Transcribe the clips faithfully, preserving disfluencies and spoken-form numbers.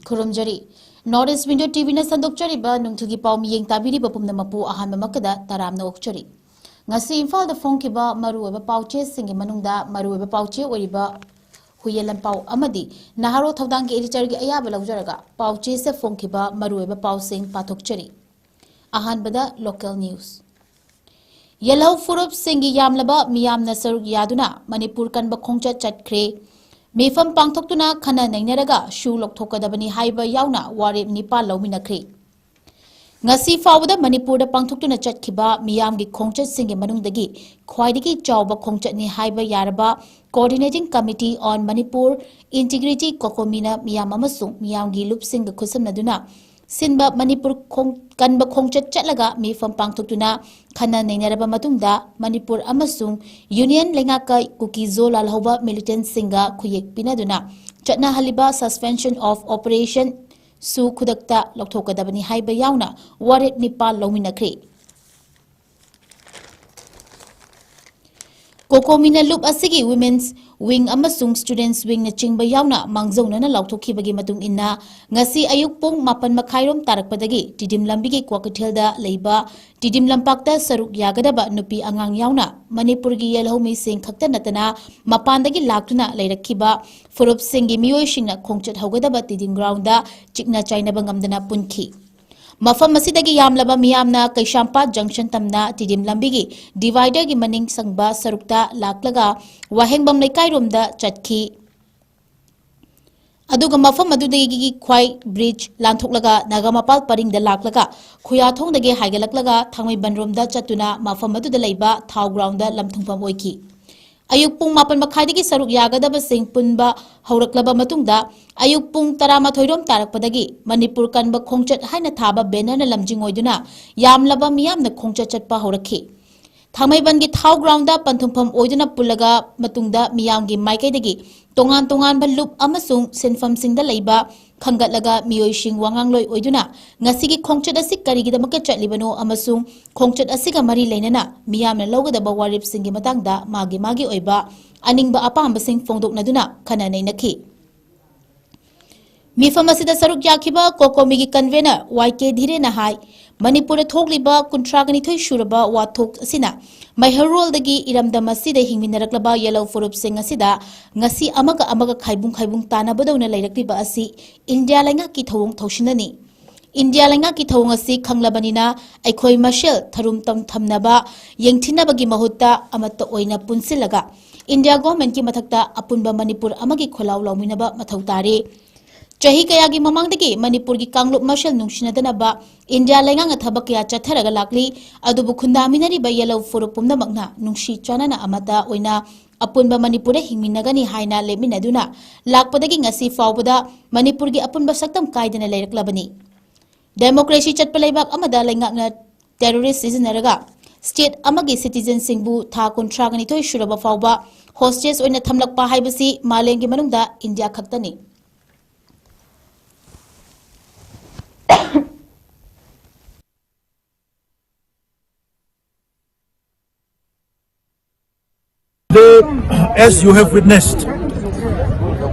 ꯈꯨꯔꯨꯝꯖꯔꯤ꯫ North East Window ꯇꯤꯚꯤꯅ ꯁꯟꯗꯣꯛꯆꯔꯤꯕ ꯅꯨꯡꯊꯤꯜꯒꯤ ꯄꯥꯎ ꯃꯤꯠꯌꯦꯡ ꯇꯥꯕꯤꯔꯤꯕ ꯄꯨꯝꯅꯃꯛꯄꯨ ꯑꯍꯥꯟꯕꯃꯛꯇꯗ ꯇꯔꯥꯝꯅ ꯑꯣꯛꯆꯔꯤ꯫ ꯉꯁꯤ ꯏꯝꯐꯥꯜꯗ ꯐꯣꯡꯈꯤꯕ ꯃꯔꯨꯑꯣꯏꯕ ꯄꯥꯎꯆꯦꯁꯤꯡꯒꯤ ꯃꯅꯨꯡꯗ ꯃꯔꯨꯑꯣꯏꯕ ꯄꯥꯎꯆꯦ ꯑꯣꯏꯔꯤꯕ ꯍꯨꯏꯌꯦꯟ ꯂꯟꯄꯥꯎ ꯑꯃꯗꯤ ꯅꯍꯥꯔꯣꯜ ꯊꯧꯗꯥꯡꯒꯤ editorꯒꯤ ꯑꯌꯥꯕ ꯂꯧꯖꯔꯒ ꯄꯥꯎꯆꯦꯁꯤꯗ ꯐꯣꯡꯈꯤꯕ ꯃꯔꯨꯑꯣꯏꯕ ꯄꯥꯎꯁꯤꯡ ꯄꯥꯊꯣꯛꯆꯔꯤ꯫ ꯑꯍꯥꯟꯕꯗ local news꯫ ꯌꯦꯜꯍꯧ ꯐꯨꯔꯨꯞꯁꯤꯡꯒꯤ ꯌꯥꯝꯂꯕ ꯃꯤꯌꯥꯝꯅ ꯁꯔꯨꯛ ꯌꯥꯗꯨꯅ ꯃꯅꯤꯄꯨꯔ ꯀꯟꯕ ꯈꯣꯡꯆꯠ ꯆꯠꯈ꯭ꯔꯦ꯫ ꯃꯤꯐꯝ ꯄꯥꯡꯊꯣꯛꯇꯨꯅ ꯈꯟꯅ ꯅꯩꯅꯔꯒ ꯁꯨ ꯂꯧꯊꯣꯛꯀꯗꯕꯅꯤ ꯍꯥꯏꯕ ꯌꯥꯎꯅ ꯋꯥꯔꯦꯞ ꯅꯤꯄꯥꯜ ꯂꯧꯃꯤꯟꯅꯈ꯭ꯔꯦ꯫ ꯉꯁꯤ ꯐꯥꯎꯕꯗ ꯃꯅꯤꯄꯨꯔꯗ ꯄꯥꯡꯊꯣꯛꯇꯨꯅ ꯆꯠꯈꯤꯕ ꯃꯤꯌꯥꯝꯒꯤ ꯈꯣꯡꯆꯠꯁꯤꯡꯒꯤ ꯃꯅꯨꯡꯗꯒꯤ ꯈ꯭ꯋꯥꯏꯗꯒꯤ ꯆꯥꯎꯕ ꯈꯣꯡꯆꯠꯅꯤ ꯍꯥꯏꯕ ꯌꯥꯔꯕ Coordinating Committee on Manipur Integrity, COCOMIꯅ ꯃꯤꯌꯥꯝ ꯑꯃꯁꯨꯡ ꯃꯤꯌꯥꯝꯒꯤ ꯂꯨꯞꯁꯤꯡꯒ ꯈꯨꯠꯁꯝꯅꯗꯨꯅ ꯁꯤꯟꯕ ꯃꯅꯤꯄꯨꯔ ꯈꯣꯡ-, ꯀꯟꯕ ꯈꯣꯡꯆꯠ ꯆꯠꯂꯒ ꯃꯤꯐꯝ ꯄꯥꯡꯊꯣꯛꯇꯨꯅ ꯈꯟꯅ ꯅꯩꯅꯔꯕ ꯃꯇꯨꯡꯗ ꯃꯅꯤꯄꯨꯔ ꯑꯃꯁꯨꯡ Union ꯂꯩꯉꯥꯛꯀ ꯀꯨꯀꯤ-ꯖꯣ ꯂꯥꯜꯍꯧꯕ militantꯁꯤꯡꯒ ꯈꯨꯌꯦꯛ ꯄꯤꯅꯗꯨꯅ ꯆꯠꯅꯍꯜꯂꯤꯕ Suspension of Operation ꯁꯨ ꯈꯨꯗꯛꯇ ꯂꯧꯊꯣꯛꯀꯗꯕꯅꯤ ꯍꯥꯏꯕ ꯌꯥꯎꯅ ꯋꯥꯔꯦꯞ ꯅꯤꯄꯥꯜ ꯂꯧꯃꯤꯟꯅꯈ꯭ꯔꯦ꯫ COCOMIꯅ ꯂꯨꯞ ꯑꯁꯤꯒꯤ Women's Wing ꯑꯃꯁꯨꯡ Students Wingꯅꯆꯤꯡꯕ ꯌꯥꯎꯅ ꯃꯥꯡꯖꯧꯅꯅ ꯂꯥꯎꯊꯣꯛꯈꯤꯕꯒꯤ ꯃꯇꯨꯡ ꯏꯟꯅ, ꯉꯁꯤ ꯑꯌꯨꯛ ꯄꯨꯡ ꯃꯥꯄꯟ ꯃꯈꯥꯏꯔꯣꯝ ꯇꯥꯔꯛꯄꯗꯒꯤ ꯇꯤꯗꯤꯝ ꯂꯝꯕꯤꯒꯤ ꯀ꯭ꯋꯥꯀꯩꯊꯦꯜꯗ ꯂꯩꯕ ꯇꯤꯗꯤꯝ ꯂꯝꯄꯥꯛꯇ ꯁꯔꯨꯛ ꯌꯥꯒꯗꯕ ꯅꯨꯄꯤ ꯑꯉꯥꯡ ꯌꯥꯎꯅ ꯃꯅꯤꯄꯨꯔꯒꯤ ꯌꯦꯜꯍꯧꯃꯤꯁꯤꯡ ꯈꯛꯇ ꯅꯠꯇꯅ ꯃꯄꯥꯟꯗꯒꯤ ꯂꯥꯛꯇꯨꯅ ꯂꯩꯔꯛꯈꯤꯕ ꯐꯨꯔꯨꯞꯁꯤꯡꯒꯤ ꯃꯤꯑꯣꯏꯁꯤꯡꯅ ꯈꯣꯡꯆꯠ ꯍꯧꯒꯗꯕ ꯇꯤꯗꯤꯝ groundꯗ ꯆꯤꯛꯅ ꯆꯥꯏꯅꯕ ꯉꯝꯗꯅ ꯄꯨꯟꯈꯤ꯫ ꯃꯐꯝ ꯑꯁꯤꯗꯒꯤ ꯌꯥꯝꯂꯕ ꯃꯤꯌꯥꯝꯅ ꯀꯩꯁꯥꯝꯄꯥꯠ junction ꯇꯝꯅ ꯇꯤꯗꯤꯝ ꯂꯝꯕꯤꯒꯤ dividerꯒꯤ ꯃꯅꯤꯡ ꯁꯪꯕ ꯁꯔꯨꯛꯇ ꯂꯥꯛꯂꯒ ꯋꯥꯍꯦꯡꯕꯝ ꯂꯩꯀꯥꯏꯔꯣꯝꯗ ꯆꯠꯈꯤ꯫ ꯑꯗꯨꯒ ꯃꯐꯝ ꯑꯗꯨꯗꯒꯤ ꯈ꯭ꯋꯥꯏ bridge ꯂꯥꯟꯊꯣꯛꯂꯒ ꯅꯥꯒꯥꯃꯄꯥꯜ ꯄꯔꯤꯡꯗ ꯂꯥꯛꯂꯒ ꯈꯨꯌꯥꯊꯣꯡꯗꯒꯤ ꯍꯥꯏꯒꯠꯂꯛꯂꯒ ꯊꯥꯡꯃꯩꯕꯟꯔꯣꯝꯗ ꯆꯠꯇꯨꯅ ꯃꯐꯝ ꯑꯗꯨꯗ ꯂꯩꯕ ꯊꯥꯎ groundꯗ ꯂꯝꯊꯨꯡꯐꯝ ꯑꯣꯏꯈꯤ꯫ ꯑꯌꯨꯛ ꯄꯨꯡ ꯃꯥꯄꯟ ꯃꯈꯥꯏꯗꯒꯤ ꯁꯔꯨꯛ ꯌꯥꯒꯗꯕꯁꯤꯡ ꯄꯨꯟꯕ ꯍꯧꯔꯛꯂꯕ ꯃꯇꯨꯡꯗ, ꯑꯌꯨꯛ ꯄꯨꯡ ꯇꯔꯥꯃꯥꯊꯣꯏꯔꯣꯝ ꯇꯥꯔꯛꯄꯗꯒꯤ ꯃꯅꯤꯄꯨꯔ ꯀꯟꯕ ꯈꯣꯡꯆꯠ ꯍꯥꯏꯅ ꯊꯥꯕ bannerꯅ ꯂꯝꯖꯤꯡ ꯑꯣꯏꯗꯨꯅ ꯌꯥꯝꯂꯕ ꯃꯤꯌꯥꯝꯅ ꯈꯣꯡꯆꯠ ꯆꯠꯄ ꯍꯧꯔꯛꯈꯤ꯫ ꯊꯥꯡꯃꯩꯕꯟꯒꯤ ꯊꯥꯎ groundꯗ ꯄꯟꯊꯨꯡꯐꯝ ꯑꯣꯏꯗꯨꯅ ꯄꯨꯜꯂꯒ ꯃꯇꯨꯡꯗ ꯃꯤꯌꯥꯝꯒꯤ ꯃꯥꯏꯀꯩꯗꯒꯤ ꯇꯣꯉꯥꯟ ꯇꯣꯉꯥꯟꯕ ꯂꯨꯞ ꯑꯃꯁꯨꯡ ꯁꯤꯟꯐꯝꯁꯤꯡꯗ ꯂꯩꯕ ꯈꯟꯒꯠꯂꯒ ꯃꯤꯑꯣꯏꯁꯤꯡ ꯋꯥꯉꯥꯡꯂꯣꯏ ꯑꯣꯏꯗꯨꯅ ꯉꯁꯤꯒꯤ ꯈꯣꯡꯆꯠ ꯑꯁꯤ ꯀꯔꯤꯒꯤꯗꯃꯛꯇ ꯆꯠꯂꯤꯕꯅꯣ ꯑꯃꯁꯨꯡ ꯈꯣꯡꯆꯠ ꯑꯁꯤꯒ ꯃꯔꯤ ꯂꯩꯅꯅ ꯃꯤꯌꯥꯝꯅ ꯂꯧꯒꯗꯕ ꯋꯥꯔꯦꯞꯁꯤꯡꯒꯤ ꯃꯇꯥꯡꯗ ꯃꯥꯒꯤ ꯃꯥꯒꯤ ꯑꯣꯏꯕ ꯑꯅꯤꯡꯕ ꯑꯄꯥꯝꯕꯁꯤꯡ ꯐꯣꯡꯗꯣꯛꯅꯗꯨꯅ ꯈꯟꯅ ꯅꯩꯅꯈꯤ꯫ ꯃꯤꯐꯝ ꯑꯁꯤꯗ ꯁꯔꯨꯛ ꯌꯥꯈꯤꯕ ꯀꯣꯀꯣꯃꯤꯒꯤ convener ꯋꯥꯏ ꯀꯦ ꯙꯤꯔꯦꯟꯅ ꯍꯥꯏ, ꯃꯅꯤꯄꯨꯔꯗ ꯊꯣꯛꯂꯤꯕ ꯀꯨꯟꯊ꯭ꯔꯥꯒ ꯅꯤꯊꯣꯏ ꯁꯨꯔꯕ ꯋꯥꯊꯣꯛ ꯑꯁꯤꯅ ꯃꯩꯍꯧꯔꯣꯜꯗꯒꯤ ꯏꯔꯝꯗꯝ ꯑꯁꯤꯗ ꯍꯤꯡꯃꯤꯟꯅꯔꯛꯂꯕ ꯌꯦꯜꯍꯧ ꯐꯨꯔꯨꯞꯁꯤꯡ ꯑꯁꯤꯗ ꯉꯁꯤ ꯑꯃꯒ ꯑꯃꯒ ꯈꯥꯏꯕꯨꯡ ꯈꯥꯏꯕꯨꯡ ꯇꯥꯅꯕꯗꯧꯅ ꯂꯩꯔꯛꯂꯤꯕ ꯑꯁꯤ ꯏꯟꯗꯤꯌꯥ ꯂꯩꯉꯥꯛꯀꯤ ꯊꯧꯑꯣꯡ ꯊꯧꯁꯤꯟꯅꯅꯤ꯫ ꯏꯟꯗꯤꯌꯥ ꯂꯩꯉꯥꯛꯀꯤ ꯊꯧꯑꯣꯡ ꯑꯁꯤ ꯈꯪꯂꯕꯅꯤꯅ ꯑꯩꯈꯣꯏ ꯃꯁꯦꯜ ꯊꯔꯨꯝ ꯇꯝꯊꯝꯅꯕ, ꯌꯦꯡꯊꯤꯟꯅꯕꯒꯤ ꯃꯍꯨꯠꯇ ꯑꯃꯠꯇ ꯑꯣꯏꯅ ꯄꯨꯟꯁꯤꯜꯂꯒ ꯏꯟꯗꯤꯌꯥ ꯒꯣꯚꯔꯟꯃꯦꯟꯠꯀꯤ ꯃꯊꯛꯇ ꯑꯄꯨꯟꯕ ꯃꯅꯤꯄꯨꯔ ꯑꯃꯒꯤ ꯈꯣꯜꯂꯥꯎ ꯂꯥꯎꯃꯤꯟꯅꯕ ꯃꯊꯧ ꯇꯥꯔꯦ꯫ ꯆꯍꯤ ꯀꯌꯥꯒꯤ ꯃꯃꯥꯡꯗꯒꯤ ꯃꯅꯤꯄꯨꯔꯒꯤ ꯀꯥꯡꯂꯨꯞ ꯃꯁꯦꯜ ꯅꯨꯡꯁꯤꯅꯗꯅꯕ ꯏꯟꯗꯤꯌꯥ ꯂꯩꯉꯥꯛꯅ ꯊꯕꯛ ꯀꯌꯥ ꯆꯠꯊꯔꯒ ꯂꯥꯛꯂꯤ꯫ ꯑꯗꯨꯕꯨ ꯈꯨꯟꯗꯥꯃꯤꯟꯅꯔꯤꯕ ꯌꯦꯜꯍꯧ ꯐꯨꯔꯨꯞ ꯄꯨꯝꯅꯃꯛꯅ ꯅꯨꯡꯁꯤ ꯆꯥꯟꯅꯅ ꯑꯃꯠꯇ ꯑꯣꯏꯅ ꯑꯄꯨꯟꯕ ꯃꯅꯤꯄꯨꯔꯗ ꯍꯤꯡꯃꯤꯟꯅꯒꯅꯤ ꯍꯥꯏꯅ ꯂꯦꯞꯃꯤꯟꯅꯗꯨꯅ ꯂꯥꯛꯄꯗꯒꯤ ꯉꯁꯤ ꯐꯥꯎꯕꯗ ꯃꯅꯤꯄꯨꯔꯒꯤ ꯑꯄꯨꯟꯕ ꯁꯛꯇꯝ ꯀꯥꯏꯗꯅ ꯂꯩꯔꯛꯂꯕꯅꯤ꯫ ꯗꯦꯃꯣꯀ꯭ꯔꯦꯁꯤ ꯆꯠꯄ ꯂꯩꯕꯥꯛ ꯑꯃꯗ ꯂꯩꯉꯥꯛꯅ terrorist ꯁꯤꯖꯤꯟꯅꯔꯒ state ꯑꯃꯒꯤ citizenꯁꯤꯡꯕꯨ ꯊꯥ ꯀꯨꯟꯊ꯭ꯔꯥꯒ ꯅꯤꯊꯣꯏ ꯁꯨꯔꯕ ꯐꯥꯎꯕ hostage ꯑꯣꯏꯅ ꯊꯝꯂꯛꯄ ꯍꯥꯏꯕꯁꯤ ꯃꯥꯂꯦꯝꯒꯤ ꯃꯅꯨꯡꯗ ꯏꯟꯗꯤꯌꯥ ꯈꯛꯇꯅꯤ꯫ Today, as you have witnessed,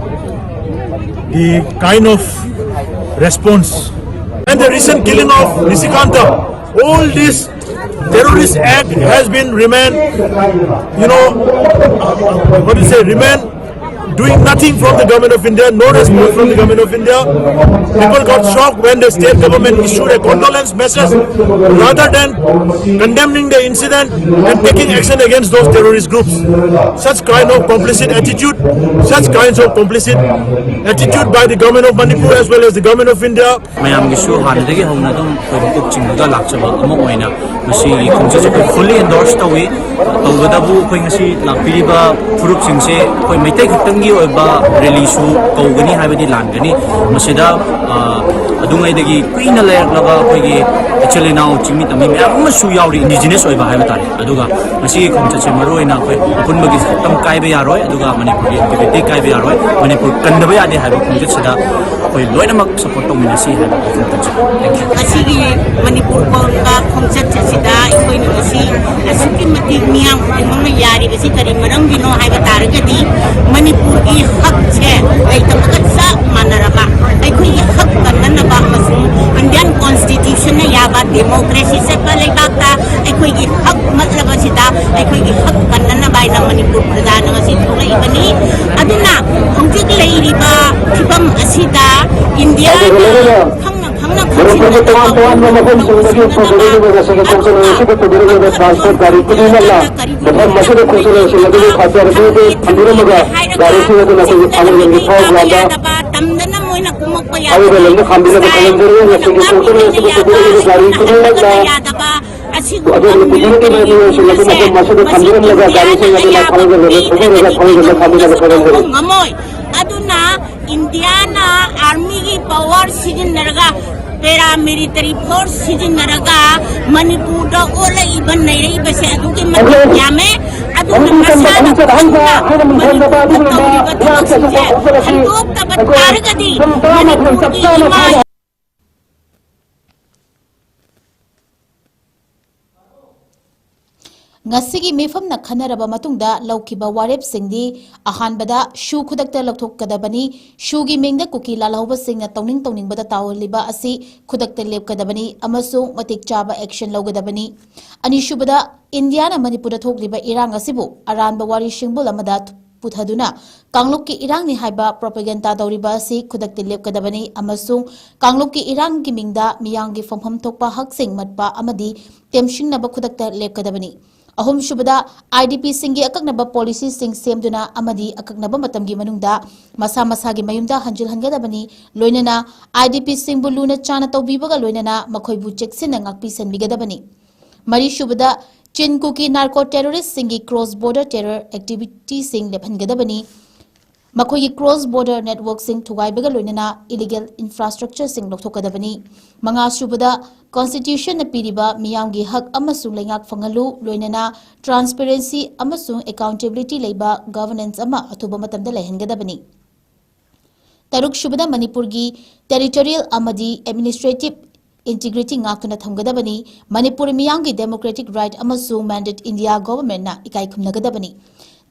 the kind of response and the recent killing of Nishikanta, all this terrorist act has been remain, you know, what do you say, remain doing nothing from the government of India, no response from the government of India. People got shocked when the state government issued a condolence message rather than condemning the incident and taking action against those terrorist groups. Such kind of complicit attitude, such kinds of complicit attitude by the government of Manipur as well as the government of India. ꯃꯌꯥꯝꯒꯤꯁꯨ ꯍꯥꯟꯅꯗꯒꯤ ꯍꯧꯅ ꯑꯗꯨꯝ ꯑꯩꯈꯣꯏ ꯃꯀꯣꯛ ꯆꯤꯡꯉꯒ ꯂꯥꯛꯆꯕ ꯑꯃ ꯑꯣꯏꯅ ꯃꯁꯤꯒꯤ ꯈꯣꯡꯆꯠꯁꯦ ꯑꯩꯈꯣꯏ fully endorse ꯇꯧꯏ꯫ ꯇꯧꯕꯇꯕꯨ ꯑꯩꯈꯣꯏ ꯉꯁꯤ ꯂꯥꯛꯄꯤꯔꯤꯕ ꯐꯨꯔꯨꯞꯁꯤꯡꯁꯦ ꯑꯩꯈꯣꯏ ꯃꯩꯇꯩ ꯈꯛꯇꯪꯒꯤ ꯑꯣꯏꯕ rallyꯁꯨ ꯀꯧꯒꯅꯤ ꯍꯥꯏꯕꯗꯤ ꯂꯥꯟꯒꯅꯤ꯫ ꯃꯁꯤꯗ, ꯑ, ꯑꯗꯨꯉꯩꯗꯒꯤ ꯀꯨꯏꯅ ꯂꯩꯔꯛꯂꯕ ꯑꯩꯈꯣꯏꯒꯤ ꯏꯆꯤꯜ ꯏꯅꯥꯎ ꯆꯤꯡꯃꯤ ꯇꯝꯃꯤ ꯃꯌꯥꯝ ꯑꯃꯁꯨ ꯌꯥꯎꯔꯤ, indigenous ꯑꯣꯏꯕ ꯍꯥꯏꯕ ꯇꯥꯔꯦ꯫ ꯑꯗꯨꯒ ꯉꯁꯤꯒꯤ ꯈꯣꯡꯆꯠꯁꯦ ꯃꯔꯨꯑꯣꯏꯅ ꯑꯩꯈꯣꯏ ꯑꯄꯨꯟꯕꯒꯤ ꯁꯛꯇꯝ ꯀꯥꯏꯕ ꯌꯥꯔꯣꯏ, ꯑꯗꯨꯒ ꯃꯅꯤꯄꯨꯔꯒꯤ integrity ꯀꯥꯏꯕ ꯌꯥꯔꯣꯏ꯫ ꯃꯅꯤꯄꯨꯔ ꯀꯟꯗꯕ ꯌꯥꯗꯦ ꯍꯥꯏꯕ ꯈꯣꯡꯆꯠꯁꯤꯗ ꯑꯩꯈꯣꯏ ꯂꯣꯏꯅꯃꯛ support ꯇꯧꯃꯤꯟꯅꯁꯤ ꯍꯥꯏꯕ ꯋꯥꯐꯝ ꯊꯝꯖꯒꯦ꯫ Thank you. ꯉꯁꯤꯒꯤ ꯃꯅꯤꯄꯨꯔ ꯀꯣꯟꯕ ꯈꯣꯡꯆꯠ ꯑꯁꯤꯗ ꯑꯩꯈꯣꯏꯅ ꯉꯁꯤ ꯑꯁꯨꯛꯀꯤ ꯃꯇꯤꯛ ꯃꯤꯌꯥꯝ ꯈꯨꯗꯤꯡꯃꯛꯅ ꯌꯥꯔꯤꯕꯁꯤ ꯀꯔꯤ ꯃꯔꯝꯒꯤꯅꯣ ꯍꯥꯏꯕ ꯇꯥꯔꯒꯗꯤ, ꯃꯅꯤꯄꯨꯔꯒꯤ ꯍꯛꯁꯦ ꯂꯩꯇꯕꯒ ꯆꯞ ꯃꯥꯟꯅꯔꯕ, ꯀꯟꯅꯅꯕ ꯑꯃꯁꯨꯡ ꯏꯟꯗꯤꯌꯟ ꯀꯣꯟꯁꯇꯤꯇ꯭ꯌꯨꯁꯟꯅ ꯌꯥꯕ ꯗꯦꯃꯣꯀ꯭ꯔꯦꯁꯤ ꯆꯠꯄ ꯂꯩꯕꯥꯛꯇ ꯑꯩꯈꯣꯏꯒꯤ ꯍꯛ ꯃꯠꯂꯕꯁꯤꯗ ꯑꯩꯈꯣꯏꯒꯤ ꯍꯛ ꯀꯟꯅꯅꯕ ꯍꯥꯏꯅ ꯃꯅꯤꯄꯨꯔ ꯄ꯭ꯔꯖꯥꯅ ꯉꯁꯤ ꯊꯣꯛꯂꯛꯏꯕꯅꯤ꯫ ꯑꯗꯨꯅ ꯍꯧꯖꯤꯛ ꯂꯩꯔꯤꯕ ꯐꯤꯕꯝ ꯑꯁꯤꯗ ꯏꯟꯗꯤꯌꯥꯅ ꯈꯪꯅ ꯈꯪꯅ ꯃꯅꯤꯄꯨꯔꯒꯤ ꯇꯣꯉꯥꯟ ꯇꯣꯉꯥꯟꯕ ꯃꯐꯝꯁꯤꯡꯗꯒꯤ ꯄꯨꯊꯣꯔꯛꯂꯤꯕ ꯉꯁꯤꯒꯤ ꯈꯣꯡꯆꯠ ꯑꯁꯤꯗ ꯄꯨꯊꯣꯔꯛꯂꯤꯕ ꯇ꯭ꯔꯥꯟꯁꯄꯣꯔꯠ ꯒꯥꯔꯤ ꯈꯨꯗꯤꯡꯃꯛꯅ ꯃꯐꯝ ꯑꯁꯤꯗ ꯈꯣꯡꯆꯠ ꯑꯁꯤ ꯃꯗꯨꯒꯤ ꯈꯥꯛꯆꯔꯛꯄꯗꯒꯤ ꯊꯝꯕꯤꯔꯝꯃꯒ ꯒꯥꯔꯤꯁꯤꯡ ꯑꯗꯨꯅ ꯑꯩꯈꯣꯏꯒꯤ ꯊꯥꯡꯃꯩꯕꯟꯒꯤ ꯊꯣꯡ ꯂꯥꯟꯗ ꯇꯝꯗꯅ ꯃꯣꯏꯅ ꯀꯨꯝꯃꯛꯄ ꯍꯥꯏꯔꯤꯕ ꯌꯥꯗꯕ, ꯂꯣꯏꯅ ꯈꯥꯝꯕꯤꯅꯕ ꯈꯪꯍꯟꯖꯔꯤ꯫ ꯉꯁꯤꯒꯤ ꯈꯣꯡꯆꯠ ꯑꯁꯤꯗ ꯄꯨꯊꯣꯛꯂꯤꯕ ꯒꯥꯔꯤ ꯈꯨꯗꯤꯡꯃꯛꯅ ꯑꯗꯣꯝꯅ ꯄꯨꯊꯣꯛꯂꯤꯕ ꯃꯤꯑꯣꯏꯁꯤꯡ ꯑꯗꯨ ꯃꯐꯝ ꯑꯁꯤꯗ ꯊꯝꯕꯤꯔꯝꯂꯒ ꯒꯥꯔꯤꯁꯤꯡ ꯑꯗꯨꯅ ꯊꯥꯡꯃꯩꯕꯟ ꯔꯣꯗꯇ ꯊꯧꯊꯔꯒ ꯊꯥꯡꯃꯩꯕꯟꯗ ꯈꯥꯝꯕꯤꯅꯕ ꯈꯪꯍꯟꯖꯔꯤ꯫ ꯉꯝꯃꯣꯏ꯫ ꯑꯗꯨꯅ ꯏꯟꯗꯤꯌꯥꯅ ꯑꯥꯔꯃꯤꯒꯤ ꯄꯋꯥꯔ ꯁꯤꯖꯤꯟꯅꯔꯒ, ꯄꯦꯔꯥꯃꯤꯂꯤꯇꯔꯤ ꯐꯣꯔꯁ ꯁꯤꯖꯤꯟꯅꯔꯒ ꯃꯅꯤꯄꯨꯔꯗ ꯑꯣꯜꯂꯛꯏꯕ ꯅꯩꯔꯛꯏꯕꯁꯦ ꯑꯗꯨꯛꯀꯤ ꯃꯇꯤꯛ ꯌꯥꯝꯃꯦ꯫ ꯑꯗꯨꯅ ꯃꯁꯥꯅ ꯈꯪꯅ ꯃꯅꯤꯄꯨꯔꯗ ꯇꯧꯔꯤꯕ ꯊꯕꯛꯁꯤꯡꯁꯦ ꯍꯟꯗꯣꯛꯇꯕ ꯇꯥꯔꯒꯗꯤ ꯃꯅꯤꯄꯨꯔꯒꯤ ꯏꯃꯥ ꯉꯁꯤꯒꯤ ꯃꯤꯐꯝꯅ ꯈꯟꯅꯔꯕ ꯃꯇꯨꯡꯗ ꯂꯧꯈꯤꯕ ꯋꯥꯔꯦꯞꯁꯤꯡꯗꯤ, ꯑꯍꯥꯟꯕꯗ, ꯁꯨ ꯈꯨꯗꯛꯇ ꯂꯧꯊꯣꯛꯀꯗꯕꯅꯤ꯫ ꯁꯨꯒꯤ ꯃꯤꯡꯗ ꯀꯨꯀꯤ ꯂꯥꯜꯍꯧꯕꯁꯤꯡꯅ ꯇꯧꯅꯤꯡ ꯇꯧꯅꯤꯡꯕꯗ ꯇꯥꯎꯍꯜꯂꯤꯕ ꯑꯁꯤ ꯈꯨꯗꯛꯇ ꯂꯦꯞꯀꯗꯕꯅꯤ ꯑꯃꯁꯨꯡ ꯃꯇꯤꯛ ꯆꯥꯕ action ꯂꯧꯒꯗꯕꯅꯤ꯫ ꯑꯅꯤꯁꯨꯕꯗ, ꯏꯟꯗꯤꯌꯥꯅ ꯃꯅꯤꯄꯨꯔꯗ ꯊꯣꯛꯂꯤꯕ ꯏꯔꯥꯡ ꯑꯁꯤꯕꯨ ꯑꯔꯥꯟꯕ ꯋꯥꯔꯤ ꯁꯤꯡꯕꯨꯜ ꯑꯃꯗ ꯄꯨꯊꯗꯨꯅ ꯀꯥꯡꯂꯨꯞꯀꯤ ꯏꯔꯥꯡꯅꯤ ꯍꯥꯏꯕ propaganda ꯇꯧꯔꯤꯕ ꯑꯁꯤ ꯈꯨꯗꯛꯇ ꯂꯦꯞꯀꯗꯕꯅꯤ ꯑꯃꯁꯨꯡ ꯀꯥꯡꯂꯨꯞꯀꯤ ꯏꯔꯥꯡꯒꯤ ꯃꯤꯡꯗ ꯃꯤꯌꯥꯝꯒꯤ ꯐꯪꯐꯝ ꯊꯣꯛꯄ ꯍꯛꯁꯤꯡ ꯃꯠꯄ ꯑꯃꯗꯤ ꯇꯦꯝꯁꯤꯡꯅꯕ ꯈꯨꯗꯛꯇ ꯂꯦꯞꯀꯗꯕꯅꯤ꯫ ꯑꯍꯨꯝꯁꯨꯕꯗ, IDPꯁꯤꯡꯒꯤ ꯑꯀꯛꯅꯕ policyꯁꯤꯡ ꯁꯦꯝꯗꯨꯅ ꯑꯃꯗꯤ ꯑꯀꯛꯅꯕ ꯃꯇꯝꯒꯤ ꯃꯅꯨꯡꯗ ꯃꯁꯥ ꯃꯁꯥꯒꯤ ꯃꯌꯨꯝꯗ ꯍꯟꯖꯤꯜꯍꯟꯒꯗꯕꯅꯤ꯫ ꯂꯣꯏꯅꯅ IDPꯁꯤꯡꯕꯨ ꯂꯨꯅ ꯆꯥꯅ ꯇꯧꯕꯤꯕꯒ ꯂꯣꯏꯅꯅ ꯃꯈꯣꯏꯕꯨ ꯆꯦꯛꯁꯤꯟꯅ ꯉꯥꯛꯄꯤ ꯁꯦꯟꯕꯤꯒꯗꯕꯅꯤ꯫ ꯃꯔꯤꯁꯨꯕꯗ, ꯆꯤꯟ ꯀꯨꯀꯤ narco terroristꯁꯤꯡꯒꯤ cross border terror activityꯁꯤꯡ ꯂꯦꯞꯍꯟꯒꯗꯕꯅꯤ꯫ ꯃꯈꯣꯏꯒꯤ cross border networkꯁꯤꯡ ꯊꯨꯒꯥꯏꯕꯒ ꯂꯣꯏꯅꯅ illegal infrastructureꯁꯤꯡ ꯂꯧꯊꯣꯛꯀꯗꯕꯅꯤ꯫ ꯃꯉꯥꯁꯨꯕꯗ, constitutionꯅ ꯄꯤꯔꯤꯕ ꯃꯤꯌꯥꯝꯒꯤ ꯍꯛ ꯑꯃꯁꯨꯡ ꯂꯩꯉꯥꯛ ꯐꯪꯍꯜꯂꯨ, ꯂꯣꯏꯅꯅ transparency ꯑꯃꯁꯨꯡ accountability ꯂꯩꯕ governance ꯑꯃ ꯑꯊꯨꯕ ꯃꯇꯝꯗ ꯂꯩꯍꯟꯒꯗꯕꯅꯤ꯫ ꯇꯔꯨꯛꯁꯨꯕꯗ, ꯃꯅꯤꯄꯨꯔꯒꯤ territorial ꯑꯃꯗꯤ administrative integrity ꯉꯥꯛꯇꯨꯅ ꯊꯝꯒꯗꯕꯅꯤ꯫ ꯃꯅꯤꯄꯨꯔ ꯃꯤꯌꯥꯝꯒꯤ democratic right ꯑꯃꯁꯨꯡ mandate India governmentꯅ ꯏꯀꯥꯏ ꯈꯨꯝꯅꯒꯗꯕꯅꯤ꯫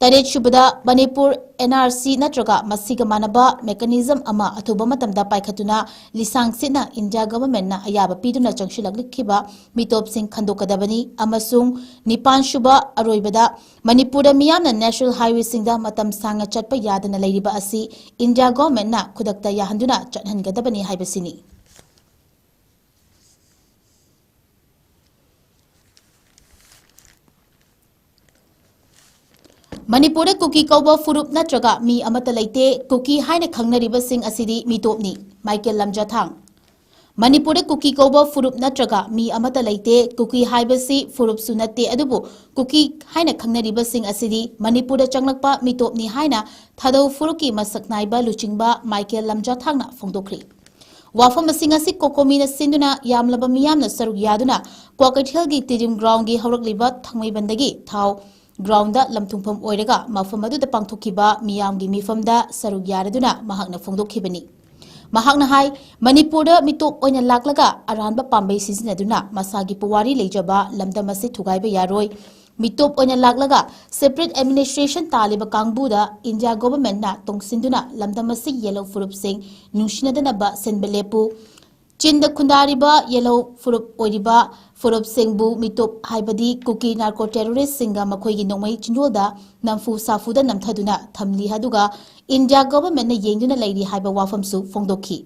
ꯇꯔꯦꯠꯁꯨꯕꯗ, ꯃꯅꯤꯄꯨꯔ NRC ꯅꯠꯇ꯭ꯔꯒ ꯃꯁꯤꯒ ꯃꯥꯟꯅꯕ mechanism ꯑꯃ ꯑꯊꯨꯕ ꯃꯇꯝꯗ ꯄꯥꯏꯈꯠꯇꯨꯅ ꯂꯤꯁꯥꯡ ꯁꯤꯠꯅ ꯏꯟꯗꯤꯌꯥ government ꯅ ꯑꯌꯥꯕ ꯄꯤꯗꯨꯅ ꯆꯪꯁꯤꯜꯂꯛꯈꯤꯕ ꯃꯤꯇꯣꯞꯁꯤꯡ ꯈꯟꯗꯣꯛꯀꯗꯕꯅꯤ ꯑꯃꯁꯨꯡ ꯅꯤꯄꯥꯟꯁꯨꯕ, ꯑꯔꯣꯏꯕꯗ, ꯃꯅꯤꯄꯨꯔꯗ ꯃꯤꯌꯥꯝꯅ national highway ꯁꯤꯡꯗ ꯃꯇꯝ ꯁꯥꯡꯅ ꯆꯠꯄ ꯌꯥꯗꯅ ꯂꯩꯔꯤꯕ ꯑꯁꯤ ꯏꯟꯗꯤꯌꯥ government ꯅ ꯈꯨꯗꯛꯇ ꯌꯥꯍꯟꯗꯨꯅ ꯆꯠꯍꯟꯒꯗꯕꯅꯤ ꯍꯥꯏꯕꯁꯤꯅꯤ꯫ ꯃꯅꯤꯄꯨꯔꯗ ꯀꯨꯀꯤ ꯀꯧꯕ ꯐꯨꯔꯨꯞ ꯅꯠꯇ꯭ꯔꯒ ꯃꯤ ꯑꯃꯠꯇ ꯂꯩꯇꯦ꯫ ꯀꯨꯀꯤ ꯍꯥꯏꯅ ꯈꯪꯅꯔꯤꯕꯁꯤꯡ ꯑꯁꯤꯗꯤ ꯃꯤꯇꯣꯞꯅꯤ꯫ ꯃꯥꯏꯀꯦꯜ ꯂꯝꯖꯥꯊꯥꯡ꯫ ꯃꯅꯤꯄꯨꯔꯗ ꯀꯨꯀꯤ ꯀꯧꯕ ꯐꯨꯔꯨꯞ ꯅꯠꯇ꯭ꯔꯒ ꯃꯤ ꯑꯃꯠꯇ ꯂꯩꯇꯦ꯫ ꯀꯨꯀꯤ ꯍꯥꯏꯕꯁꯤ ꯐꯨꯔꯨꯞꯁꯨ ꯅꯠꯇꯦ, ꯑꯗꯨꯕꯨ ꯀꯨꯀꯤ ꯍꯥꯏꯅ ꯈꯪꯅꯔꯤꯕꯁꯤꯡ ꯑꯁꯤꯗꯤ ꯃꯅꯤꯄꯨꯔꯗ ꯆꯪꯂꯛꯄ ꯃꯤꯇꯣꯞꯅꯤ ꯍꯥꯏꯅ ꯊꯥꯗꯧ ꯐꯨꯔꯨꯞꯀꯤ ꯃꯁꯛ ꯅꯥꯏꯕ ꯂꯨꯆꯤꯡꯕ ꯃꯥꯏꯀꯦꯜ ꯂꯝꯖꯥꯊꯥꯡꯅ ꯐꯣꯡꯗꯣꯛꯈ꯭ꯔꯤ꯫ ꯋꯥꯐꯝꯁꯤꯡ ꯑꯁꯤ COCOMI ꯅ ꯁꯤꯟꯗꯨꯅ ꯌꯥꯝꯂꯕ ꯃꯤꯌꯥꯝꯅ ꯁꯔꯨꯛ ꯌꯥꯗꯨꯅ ꯀ꯭ꯋꯥꯀꯩꯊꯦꯜꯒꯤ ꯇꯤꯗꯤꯝ ground ꯒꯤ ꯍꯧꯔꯛꯂꯤꯕ ꯊꯥꯡꯃꯩꯕꯟꯗꯒꯤ ꯊꯥꯎ ground ꯗ ꯂꯝꯊꯨꯡꯐꯝ ꯑꯣꯏꯔꯒ ꯃꯐꯝ ꯑꯗꯨꯗ ꯄꯥꯡꯊꯣꯛꯈꯤꯕ ꯃꯤꯌꯥꯝꯒꯤ ꯃꯤꯐꯝꯗ ꯁꯔꯨꯛ ꯌꯥꯔꯗꯨꯅ ꯃꯍꯥꯛꯅ ꯐꯣꯡꯗꯣꯛꯈꯤꯕꯅꯤ꯫ ꯃꯍꯥꯛꯅ ꯍꯥꯏ, ꯃꯅꯤꯄꯨꯔꯗ ꯃꯤꯇꯣꯞ ꯑꯣꯏꯅ ꯂꯥꯛꯂꯒ ꯑꯔꯥꯟꯕ ꯄꯥꯝꯕꯩ ꯁꯤꯖꯤꯟꯅꯗꯨꯅ ꯃꯁꯥꯒꯤ ꯄꯨꯋꯥꯔꯤ ꯂꯩꯖꯕ ꯂꯝꯗꯝ ꯑꯁꯤ ꯊꯨꯒꯥꯏꯕ ꯌꯥꯔꯣꯏ꯫ ꯃꯤꯇꯣꯞ ꯑꯣꯏꯅ ꯂꯥꯛꯂꯒ separate administration ꯇꯥꯜꯂꯤꯕ ꯀꯥꯡꯕꯨꯗ ꯏꯟꯗꯤꯌꯥ government ꯅ ꯇꯣꯡꯁꯤꯟꯗꯨꯅ ꯂꯝꯗꯝ ꯑꯁꯤꯒꯤ ꯌꯦꯜꯍꯧ ꯐꯨꯔꯨꯞꯁꯤꯡ ꯅꯨꯡꯁꯤꯅꯗꯅꯕ ꯁꯤꯟꯕ ꯂꯦꯞꯄꯨ꯫ ꯆꯤꯟꯗ ꯈꯨꯟꯗꯥꯔꯤꯕ ꯌꯦꯜꯍꯧ ꯐꯨꯔꯨꯞ ꯑꯣꯏꯔꯤꯕ ꯐꯨꯔꯨꯞꯁꯤꯡꯕꯨ ꯃꯤꯇꯣꯞ ꯍꯥꯏꯕꯗꯤ ꯀꯨꯀꯤ narco terrorist ꯁꯤꯡꯒ ꯃꯈꯣꯏꯒꯤ ꯅꯣꯡꯃꯩ ꯆꯤꯟꯗꯣꯜꯗ ꯅꯝꯐꯨ ꯁꯥꯐꯨꯗ ꯅꯝꯊꯗꯨꯅ ꯊꯝꯂꯤ, ꯑꯗꯨꯒ ꯏꯟꯗꯤꯌꯥ government ꯅ ꯌꯦꯡꯗꯨꯅ ꯂꯩꯔꯤ ꯍꯥꯏꯕ ꯋꯥꯐꯝꯁꯨ ꯐꯣꯡꯗꯣꯛꯈꯤ꯫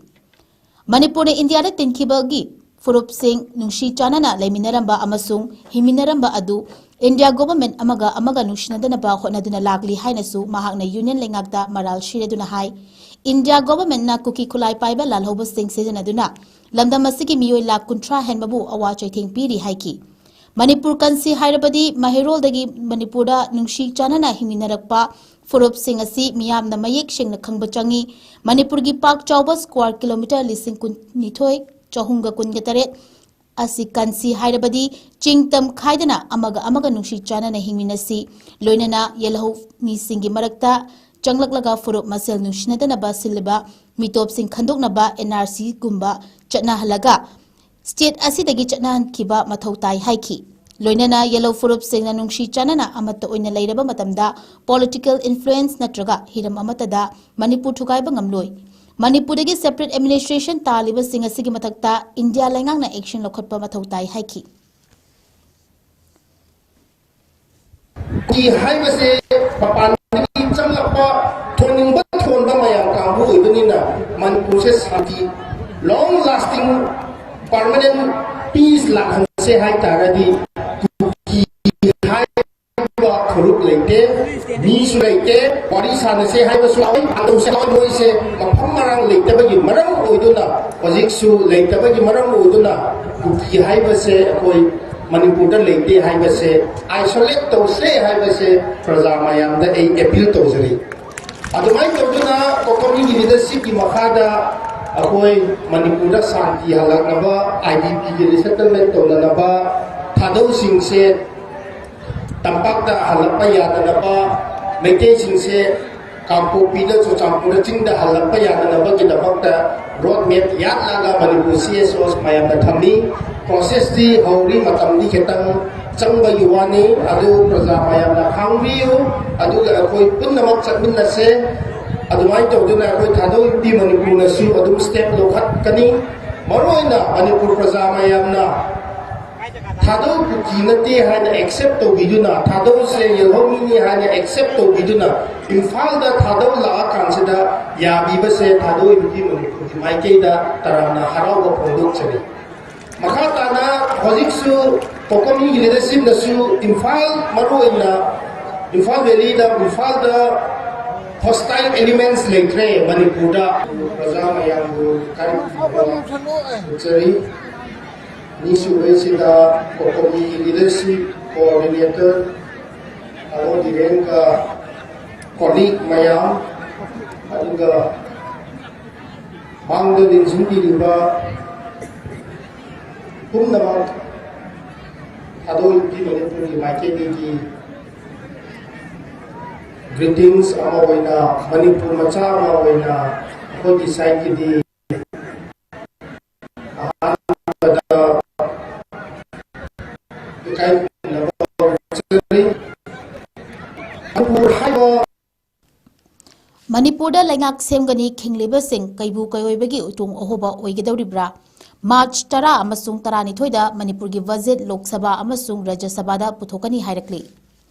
ꯃꯅꯤꯄꯨꯔꯅ ꯏꯟꯗꯤꯌꯥꯗ ꯇꯤꯟꯈꯤꯕꯒꯤ ꯐꯨꯔꯨꯞꯁꯤꯡ ꯅꯨꯡꯁꯤ ꯆꯥꯟꯅꯅ ꯂꯩꯃꯤꯟꯅꯔꯝꯕ ꯑꯃꯁꯨꯡ ꯍꯤꯡꯃꯤꯟꯅꯔꯝꯕ ꯑꯗꯨ ꯏꯟꯗꯤꯌꯥ government ꯑꯃꯒ ꯑꯃꯒ ꯅꯨꯡꯁꯤꯅꯗꯅꯕ ꯍꯣꯠꯅꯗꯨꯅ ꯂꯥꯛꯂꯤ ꯍꯥꯏꯅꯁꯨ ꯃꯍꯥꯛꯅ union ꯂꯩꯉꯥꯛꯇ ꯃꯔꯥꯜ ꯁꯤꯔꯗꯨꯅ ꯍꯥꯏ꯫ ꯏꯟꯗꯤꯌꯥ government ꯅ ꯀꯨꯀꯤ ꯈꯨꯠꯂꯥꯏ ꯄꯥꯏꯕ ꯂꯥꯜꯍꯧꯕꯁꯤꯡ ꯁꯤꯖꯤꯟꯅꯗꯨꯅ ꯂꯝꯗꯝ ꯑꯁꯤꯒꯤ ꯃꯤꯑꯣꯏ ꯂꯥꯈ ꯀꯨꯟꯊ꯭ꯔꯥ ꯍꯦꯟꯕꯕꯨ ꯑꯋꯥ ꯆꯩꯊꯦꯡ ꯄꯤꯔꯤ ꯍꯥꯏꯈꯤ꯫ ꯃꯅꯤꯄꯨꯔ ꯀꯟꯁꯤ ꯍꯥꯏꯔꯕꯗꯤ ꯃꯍꯩꯔꯣꯜꯗꯒꯤ ꯃꯅꯤꯄꯨꯔꯗ ꯅꯨꯡꯁꯤ ꯆꯥꯟꯅꯅ ꯍꯤꯡꯃꯤꯟꯅꯔꯛꯄ ꯐꯨꯔꯨꯞꯁꯤꯡ ꯑꯁꯤ ꯃꯤꯌꯥꯝꯅ ꯃꯌꯦꯛ ꯁꯦꯡꯅ ꯈꯪꯕ ꯆꯪꯏ꯫ ꯃꯅꯤꯄꯨꯔꯒꯤ ꯄꯥꯛ ꯆꯥꯎꯕ square kilometre ꯂꯤꯁꯤꯡ ꯀꯨꯟꯅꯤꯊꯣꯏ ꯆꯍꯨꯝꯒ ꯀꯨꯟꯒ ꯇꯔꯦꯠ ꯑꯁꯤ ꯀꯟꯁꯤ ꯍꯥꯏꯔꯕꯗꯤ ꯆꯤꯡ ꯇꯝ ꯈꯥꯏꯗꯅ ꯑꯃꯒ ꯑꯃꯒ ꯅꯨꯡꯁꯤ ꯆꯥꯟꯅꯅ ꯍꯤꯡꯃꯤꯟꯅꯁꯤ꯫ ꯂꯣꯏꯅꯅ ꯌꯦꯜꯍꯧ ꯃꯤꯁꯤꯡꯒꯤ ꯃꯔꯛꯇ ꯆꯪꯂꯛꯂꯒ ꯐꯨꯔꯨꯞ ꯃꯁꯦꯜ ꯅꯨꯡꯁꯤꯅꯗꯅꯕ ꯁꯤꯜꯂꯤꯕ ꯃꯤꯇꯣꯞꯁꯤꯡ ꯈꯟꯗꯣꯛꯅꯕ NRC ꯒꯨꯝꯕ ꯆꯠꯅꯍꯜꯂꯒ state ꯑꯁꯤꯗꯒꯤ ꯆꯠꯅꯍꯟꯈꯤꯕ ꯃꯊꯧ ꯇꯥꯏ ꯍꯥꯏꯈꯤ꯫ ꯂꯣꯏꯅꯅ ꯌꯦꯜꯂꯣ ꯐꯨꯔꯨꯞꯁꯤꯡꯅ ꯅꯨꯡꯁꯤ ꯆꯥꯟꯅꯅ ꯑꯃꯠꯇ ꯑꯣꯏꯅ ꯂꯩꯔꯕ ꯃꯇꯝꯗ political influence ꯅꯠꯇ꯭ꯔꯒ ꯍꯤꯔꯝ ꯑꯃꯠꯇꯗ ꯃꯅꯤꯄꯨꯔ ꯊꯨꯒꯥꯏꯕ ꯉꯝꯂꯣꯏ꯫ ꯃꯅꯤꯄꯨꯔꯗꯒꯤ separate administration ꯇꯥꯜꯂꯤꯕꯁꯤꯡ ꯑꯁꯤꯒꯤ ꯃꯊꯛꯇ ꯏꯟꯗꯤꯌꯥ ꯂꯩꯉꯥꯛꯅ action ꯂꯧꯈꯠꯄ ꯃꯊꯧ ꯇꯥꯏ ꯍꯥꯏꯈꯤ꯫ ꯀꯨꯀꯤ ꯍꯥꯏꯕꯁꯦ ꯃꯄꯥꯟꯗꯒꯤ ꯆꯪꯂꯛꯄ ꯊꯣꯟꯅꯤꯡꯕ ꯊꯣꯟꯕ ꯃꯌꯥꯝ ꯀꯥꯡꯕꯨ ꯑꯣꯏꯕꯅꯤꯅ ꯃꯅꯤꯄꯨꯔꯁꯦ ꯁꯥꯟꯇꯤ, long lasting, permanent peace ꯂꯥꯛꯍꯟꯁꯦ ꯍꯥꯏ ꯇꯥꯔꯒꯗꯤ ꯀꯨꯀꯤ ꯍꯥꯏꯕ ꯐꯨꯔꯨꯞ ꯂꯩꯇꯦ, ꯃꯤꯁꯨ ꯂꯩꯇꯦ, ꯋꯥꯔꯤ ꯁꯥꯟꯅꯁꯦ ꯍꯥꯏꯕꯁꯨ ꯂꯥꯛꯑꯣꯏ꯫ ꯑꯗꯨꯁꯨ ꯃꯣꯏꯁꯦ ꯃꯐꯝ ꯃꯔꯥꯡ ꯂꯩꯇꯕꯒꯤ ꯃꯔꯝ ꯑꯣꯏꯗꯨꯅ, ꯍꯧꯖꯤꯛꯁꯨ ꯂꯩꯇꯕꯒꯤ ꯃꯔꯝ ꯑꯣꯏꯗꯨꯅ ꯀꯨꯀꯤ ꯍꯥꯏꯕꯁꯦ ꯑꯩꯈꯣꯏ ꯃꯅꯤꯄꯨꯔꯗ ꯂꯩꯇꯦ ꯍꯥꯏꯕꯁꯦ, isolate ꯇꯧꯁꯦ ꯍꯥꯏꯕꯁꯦ ꯄ꯭ꯔꯖꯥ ꯃꯌꯥꯝꯗ ꯑꯩ appeal ꯇꯧꯖꯔꯤ꯫ ꯑꯗꯨꯃꯥꯏꯅ ꯇꯧꯗꯨꯅ ꯀꯣꯀꯣꯃꯤꯒꯤ leadership ꯀꯤ ꯃꯈꯥꯗ ꯑꯩꯈꯣꯏ ꯃꯅꯤꯄꯨꯔꯗ ꯁꯥꯟꯇꯤ ꯍꯜꯂꯛꯅꯕ, IDP ꯒꯤ resettlement ꯇꯧꯅꯅꯕ, ꯊꯥꯗꯧꯁꯤꯡꯁꯦ ꯇꯝꯄꯥꯛꯇ ꯍꯜꯂꯛꯄ ꯌꯥꯗꯅꯕ, ꯃꯩꯇꯩꯁꯤꯡꯁꯦ ꯀꯥꯡꯄꯣꯛꯄꯤꯗ, ꯆꯨꯔꯆꯥꯟꯄꯨꯔꯗ ꯆꯤꯡꯗ ꯍꯜꯂꯛꯄ ꯌꯥꯗꯅꯕꯒꯤꯗꯃꯛꯇ road map ꯌꯥꯠꯂꯒ ꯃꯅꯤꯄꯨꯔ CSOs ꯃꯌꯥꯝꯅ ꯊꯝꯃꯤ꯫ Process ꯇꯤ ꯍꯧꯔꯤ, ꯃꯇꯝꯗꯤ ꯈꯤꯇꯪ ꯆꯪꯕꯒꯤ ꯋꯥꯅꯤ꯫ ꯑꯗꯨ ꯄ꯭ꯔꯖꯥ ꯃꯌꯥꯝꯅ ꯈꯪꯕꯤꯌꯨ꯫ ꯑꯗꯨꯒ ꯑꯩꯈꯣꯏ ꯄꯨꯝꯅꯃꯛ ꯆꯠꯃꯤꯟꯅꯁꯦ꯫ ꯑꯗꯨꯃꯥꯏꯅ ꯇꯧꯗꯨꯅ ꯑꯩꯈꯣꯏ ꯊꯥꯗꯧ ꯏꯝꯄꯤ ꯃꯅꯤꯄꯨꯔꯅꯁꯨ ꯑꯗꯨꯝ step ꯂꯧꯈꯠꯀꯅꯤ꯫ ꯃꯔꯨꯑꯣꯏꯅ ꯃꯅꯤꯄꯨꯔ ꯄ꯭ꯔꯖꯥ ꯃꯌꯥꯝꯅ ꯊꯥꯗꯧ ꯀꯨꯀꯤ ꯅꯠꯇꯦ ꯍꯥꯏꯅ accept ꯇꯧꯕꯤꯗꯨꯅ, ꯊꯥꯗꯧꯁꯦ ꯌꯦꯜꯍꯧꯃꯤꯅꯤ ꯍꯥꯏꯅ accept ꯇꯧꯕꯤꯗꯨꯅ, ꯏꯝꯐꯥꯜꯗ ꯊꯥꯗꯧ ꯂꯥꯛꯑꯀꯥꯟꯁꯤꯗ ꯌꯥꯕꯤꯕꯁꯦ ꯊꯥꯗꯧ ꯏꯝꯄꯤ ꯃꯅꯤꯄꯨꯔꯒꯤ ꯃꯥꯏꯀꯩꯗ ꯇꯔꯥꯝꯅ ꯍꯔꯥꯎꯕ ꯐꯣꯡꯗꯣꯛꯆꯔꯤ꯫ ꯃꯈꯥ ꯇꯥꯅ ꯍꯧꯖꯤꯛꯁꯨ ꯀꯣꯀꯣꯃꯤꯒꯤ leadership ꯅꯁꯨ ꯏꯝꯐꯥꯜ, ꯃꯔꯨꯑꯣꯏꯅ ꯏꯝꯐꯥꯜ valley ꯗ, ꯏꯝꯐꯥꯜꯗ hostile elements ꯂꯩꯇ꯭ꯔꯦ ꯃꯅꯤꯄꯨꯔꯗ꯫ ꯄ꯭ꯔꯖꯥ ꯃꯌꯥꯝꯕꯨ ꯏꯀꯥꯏ ꯈꯨꯝꯅꯕ ꯎꯠꯆꯔꯤ꯫ ꯑꯅꯤꯁꯨꯕꯁꯤꯗ ꯀꯣꯀꯣꯃꯤ leadership coordinator ꯑꯃꯣ ꯗꯤꯔꯦꯟꯒ colleague ꯃꯌꯥꯝ, ꯑꯗꯨꯒ ꯃꯥꯡꯗ ꯂꯦꯡꯁꯤꯟꯕꯤꯔꯤꯕ ꯄꯨꯝꯅꯃꯛ ꯊꯥꯗꯧ ꯏꯝꯄꯤ ꯃꯅꯤꯄꯨꯔꯒꯤ ꯃꯥꯏꯀꯩꯗꯒꯤ greetings ꯑꯃ ꯑꯣꯏꯅ, ꯃꯅꯤꯄꯨꯔ ꯃꯆꯥ ꯑꯃ ꯑꯣꯏꯅ ꯑꯩꯈꯣꯏꯒꯤ side ꯀꯤꯗꯤ ꯑꯍꯥꯟꯕꯗ ꯀꯥꯏꯅꯅꯕ ꯍꯣꯠꯅꯖꯔꯤ꯫ ꯃꯅꯤꯄꯨꯔ ꯍꯥꯏꯕ ꯃꯅꯤꯄꯨꯔꯗ ꯂꯩꯉꯥꯛ ꯁꯦꯝꯒꯅꯤ ꯈꯤꯡꯂꯤꯕꯁꯤꯡ ꯀꯩꯕꯨ ꯀꯩꯑꯣꯏꯕꯒꯤ ꯎꯇꯣꯡ ꯑꯍꯣꯕ ꯑꯣꯏꯒꯗꯧꯔꯤꯕ꯭ꯔꯥ? ꯃꯥꯔꯆ ꯇꯔꯥ ꯑꯃꯁꯨꯡ ꯇꯔꯥꯅꯤꯊꯣꯏꯗ ꯃꯅꯤꯄꯨꯔꯒꯤ ꯕꯖꯦꯠ ꯂꯣꯛ ꯁꯚꯥ ꯑꯃꯁꯨꯡ ꯔꯥꯖ꯭ꯌ ꯁꯚꯥꯗ ꯄꯨꯊꯣꯛꯀꯅꯤ ꯍꯥꯏꯔꯛꯂꯤ꯫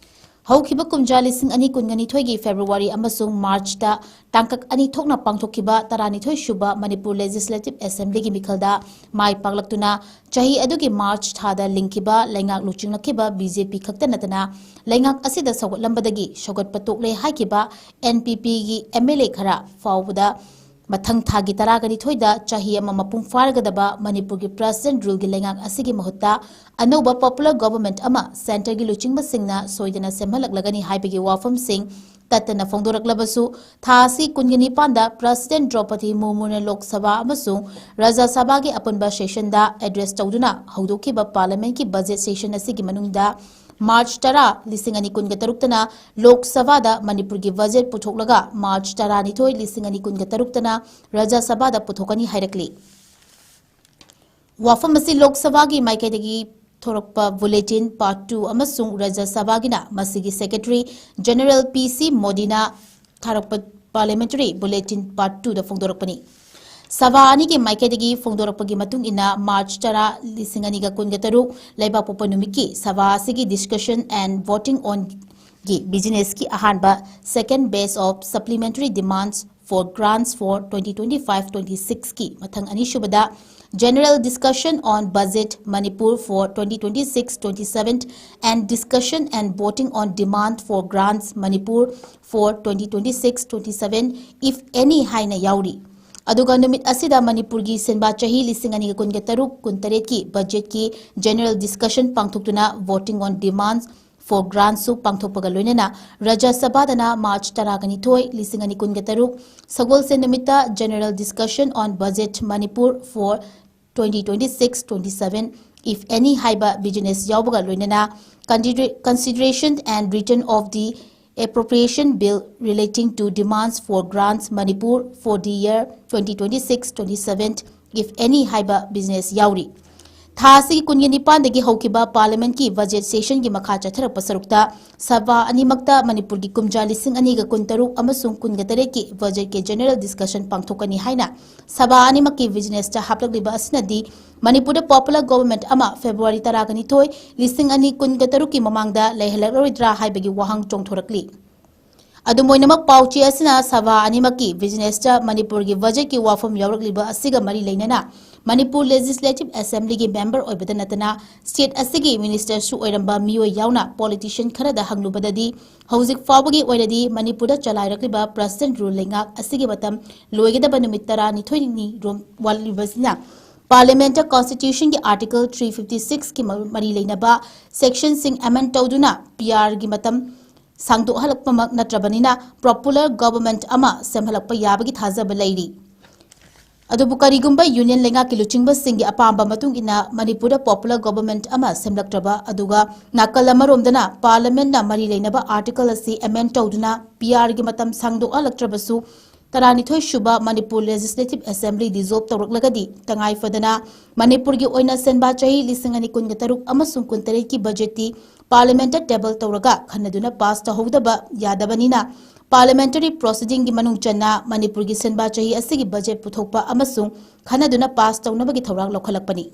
ꯍꯧꯈꯤꯕ ꯀꯨꯝꯖꯥ ꯂꯤꯁꯤꯡ ꯑꯅꯤ ꯀꯨꯟꯒꯅꯤꯊꯣꯏꯒꯤ ꯐꯦꯕ꯭ꯔꯨꯋꯥꯔꯤ ꯑꯃꯁꯨꯡ ꯃꯥꯔꯆꯇ ꯇꯥꯡꯀꯛ ꯑꯅꯤ ꯊꯣꯛꯅ ꯄꯥꯡꯊꯣꯛꯈꯤꯕ ꯇꯔꯥꯅꯤꯊꯣꯏ ꯁꯨꯕ ꯃꯅꯤꯄꯨꯔ ꯂꯦꯖꯤꯁꯂꯦꯇꯤꯚ ꯑꯦꯁꯦꯝꯕ꯭ꯂꯤꯒꯤ ꯃꯤꯈꯜꯗ ꯃꯥꯏ ꯄꯥꯛꯂꯛꯇꯨꯅ ꯆꯍꯤ ꯑꯗꯨꯒꯤ ꯃꯥꯔꯆ ꯊꯥꯗ ꯂꯤꯡꯈꯤꯕ ꯂꯩꯉꯥꯛ ꯂꯨꯆꯤꯡꯂꯛꯈꯤꯕ ꯕꯤ ꯖꯦ ꯄꯤ ꯈꯛꯇ ꯅꯠꯇꯅ ꯂꯩꯉꯥꯛ ꯑꯁꯤꯗ ꯁꯧꯒꯠꯂꯝꯕꯗꯒꯤ ꯁꯧꯒꯠꯄ ꯇꯣꯛꯂꯦ ꯍꯥꯏꯈꯤꯕ ꯑꯦꯟ ꯄꯤ ꯄꯤꯒꯤ ꯑꯦꯝ ꯑꯦꯜ ꯑꯦ ꯈꯔ ꯐꯥꯎꯕꯗ ꯃꯊꯪ ꯊꯥꯒꯤ ꯇꯔꯥꯒꯅꯤꯊꯣꯏꯗ ꯆꯍꯤ ꯑꯃ ꯃꯄꯨꯡ ꯐꯥꯔꯒꯗꯕ ꯃꯅꯤꯄꯨꯔꯒꯤ ꯄ꯭ꯔꯁꯤꯗꯦꯟꯠ ꯔꯨꯜꯒꯤ ꯂꯩꯉꯥꯛ ꯑꯁꯤꯒꯤ ꯃꯍꯨꯠꯇ ꯑꯅꯧꯕ ꯄꯣꯄꯨꯂꯔ ꯒꯣꯚꯔꯟꯃꯦꯟꯠ ꯑꯃ ꯁꯦꯟꯇꯔꯒꯤ ꯂꯨꯆꯤꯡꯕꯁꯤꯡꯅ ꯁꯣꯏꯗꯅ ꯁꯦꯝꯍꯜꯂꯛꯂꯒꯅꯤ ꯍꯥꯏꯕꯒꯤ ꯋꯥꯐꯝꯁꯤꯡ ꯇꯠꯇꯅ ꯐꯣꯡꯗꯣꯔꯛꯂꯕꯁꯨ, ꯊꯥ ꯑꯁꯤ ꯀꯨꯟꯒ ꯅꯤꯄꯥꯟꯗ ꯄ꯭ꯔꯁꯤꯗꯦꯟꯠ ꯗ꯭ꯔꯧꯄꯗꯤ ꯃꯨꯔꯃꯨꯅ ꯂꯣꯛ ꯁꯚꯥ ꯑꯃꯁꯨꯡ ꯔꯥꯖ꯭ꯌ ꯁꯚꯥꯒꯤ ꯑꯄꯨꯟꯕ ꯁꯦꯁꯟꯗ ꯑꯦꯗ꯭ꯔꯦꯁ ꯇꯧꯗꯨꯅ ꯍꯧꯗꯣꯛꯈꯤꯕ ꯄꯥꯔꯂꯤꯌꯥꯃꯦꯟꯠꯀꯤ ꯕꯖꯦꯠ ꯁꯦꯁꯟ ꯑꯁꯤꯒꯤ ꯃꯅꯨꯡꯗ ꯃꯥꯔꯆ ꯇꯔꯥ, ꯂꯤꯁꯤꯡ ꯑꯅꯤ ꯀꯨꯟꯒ ꯇꯔꯨꯛꯇꯅ ꯂꯣꯛ ꯁꯚꯥꯗ ꯃꯅꯤꯄꯨꯔꯒꯤ ꯕꯖꯦꯠ ꯄꯨꯊꯣꯛꯂꯒ ꯃꯥꯔꯆ ꯇꯔꯥꯅꯤꯊꯣꯏ, ꯂꯤꯁꯤꯡ ꯑꯅꯤ ꯀꯨꯟꯒ ꯇꯔꯨꯛꯇꯅ ꯔꯥꯖ꯭ꯌ ꯁꯚꯥꯗ ꯄꯨꯊꯣꯛꯀꯅꯤ ꯍꯥꯏꯔꯛꯂꯤ꯫ ꯋꯥꯐꯝ ꯑꯁꯤ ꯂꯣꯛ ꯁꯚꯥꯒꯤ ꯃꯥꯏꯀꯩꯗꯒꯤ ꯊꯣꯔꯛꯄ ꯕꯨꯂꯦꯇꯤꯟ ꯄꯥꯔꯠ ꯇꯨ ꯑꯃꯁꯨꯡ ꯔꯥꯖ꯭ꯌ ꯁꯚꯥꯒꯤꯅ ꯃꯁꯤꯒꯤ ꯁꯦꯀ꯭ꯔꯦꯇꯔꯤ ꯖꯦꯅꯔꯦꯜ ꯄꯤ ꯁꯤ ꯃꯣꯗꯤꯅ ꯊꯥꯔꯛꯄ ꯄꯥꯔꯂꯤꯌꯥꯃꯦꯟꯇꯔꯤ ꯕꯨꯂꯦꯇꯤꯟ ꯄꯥꯔꯠ ꯇꯨꯗ ꯐꯣꯡꯗꯣꯔꯛꯄꯅꯤ꯫ ꯁꯚꯥ ꯑꯅꯤꯒꯤ ꯃꯥꯏꯀꯩꯗꯒꯤ ꯐꯣꯡꯗꯣꯔꯛꯄꯒꯤ ꯃꯇꯨꯡ ꯏꯟꯅ, ꯃꯥꯔꯆ ꯇꯔꯥ, ꯂꯤꯁꯤꯡ ꯑꯅꯤꯒ ꯀꯨꯟꯒ ꯇꯔꯨꯛ ꯂꯩꯕꯥꯛꯄꯣꯛꯄ ꯅꯨꯃꯤꯠꯀꯤ ꯁꯚꯥ ꯑꯁꯤꯒꯤ Discussion and Voting on ꯒꯤ ꯕꯤꯖꯤꯅꯦꯁꯀꯤ ꯑꯍꯥꯟꯕ, second batch of supplementary demands for grants for twenty twenty-five twenty-six ꯀꯤ ꯃꯊꯪ ꯑꯅꯤꯁꯨꯕꯗ General Discussion on Budget Manipur for twenty twenty-six twenty-seven and Discussion and Voting on Demand for Grants Manipur for twenty twenty-six twenty-seven, if any, ꯍꯥꯏꯅ ꯌꯥꯎꯔꯤ꯫ ꯑꯗꯨꯒ ꯅꯨꯃꯤꯠ ꯑꯁꯤꯗ ꯃꯅꯤꯄꯨꯔꯒꯤ ꯁꯦꯟꯕꯥ ꯆꯍꯤ ꯂꯤꯁꯤꯡ ꯑꯅꯤꯒ ꯀꯨꯟꯒ ꯇꯔꯨꯛ ꯀꯨꯟꯇꯔꯦꯠꯀꯤ ꯕꯖꯦꯠꯀꯤ ꯖꯦꯅꯔꯦꯜ ꯗꯤꯁꯀꯁꯟ ꯄꯥꯡꯊꯣꯛꯇꯨꯅ Voting on Demands for Grants ꯁꯨ ꯄꯥꯡꯊꯣꯛꯄꯒ ꯂꯣꯏꯅꯅ ꯔꯥꯖ꯭ꯌ ꯁꯚꯥꯗꯅ ꯃꯥꯔꯆ ꯇꯔꯥꯒꯅꯤꯊꯣꯏ, ꯂꯤꯁꯤꯡ ꯑꯅꯤ ꯀꯨꯟꯒ ꯇꯔꯨꯛ ꯁꯒꯣꯜꯁꯦꯟ ꯅꯨꯃꯤꯠꯇ General Discussion on Budget Manipur for twenty twenty-six twenty-seven, if any, ꯍꯥꯏꯕ ꯕꯤꯖꯤꯅꯦꯁ ꯌꯥꯎꯕꯒ ꯂꯣꯏꯅꯅ Consider- Consideration and Return of the Appropriation Bill relating to demands for grants Manipur for the year twenty twenty-six twenty-seven, if any, ꯍꯥꯏꯕ business ꯌꯥꯎꯔꯤ꯫ ꯊꯥ ꯑꯁꯤꯒꯤ ꯀꯨꯟꯒ ꯅꯤꯄꯥꯟꯗꯒꯤ ꯍꯧꯈꯤꯕ Parliamentꯀꯤ budget sessionꯒꯤ ꯃꯈꯥ ꯆꯠꯊꯔꯛꯄ ꯁꯔꯨꯛꯇ ꯁꯚꯥ ꯑꯅꯤꯃꯛꯇ ꯃꯅꯤꯄꯨꯔꯒꯤ ꯀꯨꯝꯖꯥ ꯂꯤꯁꯤꯡ ꯑꯅꯤꯒ ꯀꯨꯟꯇꯔꯨꯛ ꯑꯃꯁꯨꯡ ꯀꯨꯟꯒ ꯇꯔꯦꯠꯀꯤ budgetꯀꯤ general discussion ꯄꯥꯡꯊꯣꯛꯀꯅꯤ ꯍꯥꯏꯅ ꯁꯚꯥ ꯑꯅꯤꯃꯛꯀꯤ businessꯇ ꯍꯥꯞꯂꯛꯂꯤꯕ ꯑꯁꯤꯅꯗꯤ ꯃꯅꯤꯄꯨꯔꯗ popular government ꯑꯃ February ꯇꯔꯥꯒ ꯅꯤꯊꯣꯏ, ꯂꯤꯁꯤꯡ ꯑꯅꯤ ꯀꯨꯟꯒ ꯇꯔꯨꯛꯀꯤ ꯃꯃꯥꯡꯗ ꯂꯩꯍꯜꯂꯛꯂꯔꯣꯏꯗ꯭ꯔꯥ ꯍꯥꯏꯕꯒꯤ ꯋꯥꯍꯪ ꯆꯣꯡꯊꯣꯔꯛꯂꯤ꯫ ꯑꯗꯨꯝ ꯑꯣꯏꯅꯃꯛ, ꯄꯥꯎꯆꯦ ꯑꯁꯤꯅ ꯁꯚꯥ ꯑꯅꯤꯃꯛꯀꯤ businessꯇ ꯃꯅꯤꯄꯨꯔꯒꯤ budgetꯀꯤ ꯋꯥꯐꯝ ꯌꯥꯎꯔꯛꯂꯤꯕ ꯑꯁꯤꯒ ꯃꯔꯤ ꯂꯩꯅꯅ ꯃꯅꯤꯄꯨꯔ Legislative Assemblyꯒꯤ member ꯑꯣꯏꯕꯗ ꯅꯠꯇꯅ state ꯑꯁꯤꯒꯤ ministerꯁꯨ ꯑꯣꯏꯔꯝꯕ ꯃꯤꯑꯣꯏ ꯌꯥꯎꯅ politician ꯈꯔꯗ ꯍꯪꯂꯨꯕꯗꯗꯤ ꯍꯧꯖꯤꯛ ꯐꯥꯎꯕꯒꯤ ꯑꯣꯏꯅꯗꯤ ꯃꯅꯤꯄꯨꯔꯗ ꯆꯂꯥꯏꯔꯛꯂꯤꯕ President rule ꯂꯩꯉꯥꯛ ꯑꯁꯤꯒꯤ ꯃꯇꯝ ꯂꯣꯏꯒꯗꯕ ꯅꯨꯃꯤꯠ ꯇꯔꯥꯅꯤꯊꯣꯏꯅꯤ ꯔꯣꯝ ꯋꯥꯠꯂꯤꯕꯁꯤꯅ Parliamentꯇ Constitutionꯒꯤ Article three fifty sixꯀꯤ ꯃ-, ꯃꯔꯤ ꯂꯩꯅꯕ sectionꯁꯤꯡ amend ꯇꯧꯗꯨꯅ P Rꯒꯤ ꯃꯇꯝ ꯁꯥꯡꯗꯣꯛꯍꯜꯂꯛꯄꯃꯛ ꯅꯠꯇ꯭ꯔꯕꯅꯤꯅ popular government ꯑꯃ ꯁꯦꯝꯍꯜꯂꯛꯄ ꯌꯥꯕꯒꯤ ꯊꯥꯖꯕ ꯂꯩꯔꯤ꯫ ꯑꯗꯨꯕꯨ ꯀꯔꯤꯒꯨꯝꯕ Union ꯂꯩꯉꯥꯛꯀꯤ ꯂꯨꯆꯤꯡꯕꯁꯤꯡꯒꯤ ꯑꯄꯥꯝꯕ ꯃꯇꯨꯡ ꯏꯟꯅ ꯃꯅꯤꯄꯨꯔꯗ popular government ꯑꯃ ꯁꯦꯝꯂꯛꯇ꯭ꯔꯕ, ꯑꯗꯨꯒ ꯅꯥꯀꯜ ꯑꯃꯔꯣꯝꯗꯅ Parliamentꯅ ꯃꯔꯤ ꯂꯩꯅꯕ article ꯑꯁꯤ amend ꯇꯧꯗꯨꯅ P Rꯒꯤ ꯃꯇꯝ ꯁꯥꯡꯗꯣꯛꯍꯜꯂꯛꯇ꯭ꯔꯕꯁꯨ, ꯇꯔꯥꯅꯤꯊꯣꯏ ꯁꯨꯕ ꯃꯅꯤꯄꯨꯔ Legislative Assembly dissolve ꯇꯧꯔꯛꯂꯒꯗꯤ ꯇꯉꯥꯏ ꯐꯗꯅ ꯃꯅꯤꯄꯨꯔꯒꯤ ꯑꯣꯏꯅ ꯁꯦꯟꯕꯥ ꯆꯍꯤ ꯂꯤꯁꯤꯡ ꯑꯅꯤ ꯀꯨꯟꯒ ꯇꯔꯨꯛ ꯑꯃꯁꯨꯡ ꯀꯨꯟꯇꯔꯦꯠꯀꯤ budgetꯇꯤ Parliamentꯇ table ꯇꯧꯔꯒ ꯈꯟꯅꯗꯨꯅ pass ꯇꯧꯍꯧꯗꯕ ꯌꯥꯗꯕꯅꯤꯅ Parliamentary proceedingꯒꯤ ꯃꯅꯨꯡ ꯆꯟꯅ ꯃꯅꯤꯄꯨꯔꯒꯤ ꯁꯦꯟꯕꯥ ꯆꯍꯤ ꯑꯁꯤꯒꯤ budget ꯄꯨꯊꯣꯛꯄ ꯑꯃꯁꯨꯡ ꯈꯟꯅꯗꯨꯅ pass ꯇꯧꯅꯕꯒꯤ ꯊꯧꯔꯥꯡ ꯂꯧꯈꯠꯂꯛꯄꯅꯤ꯫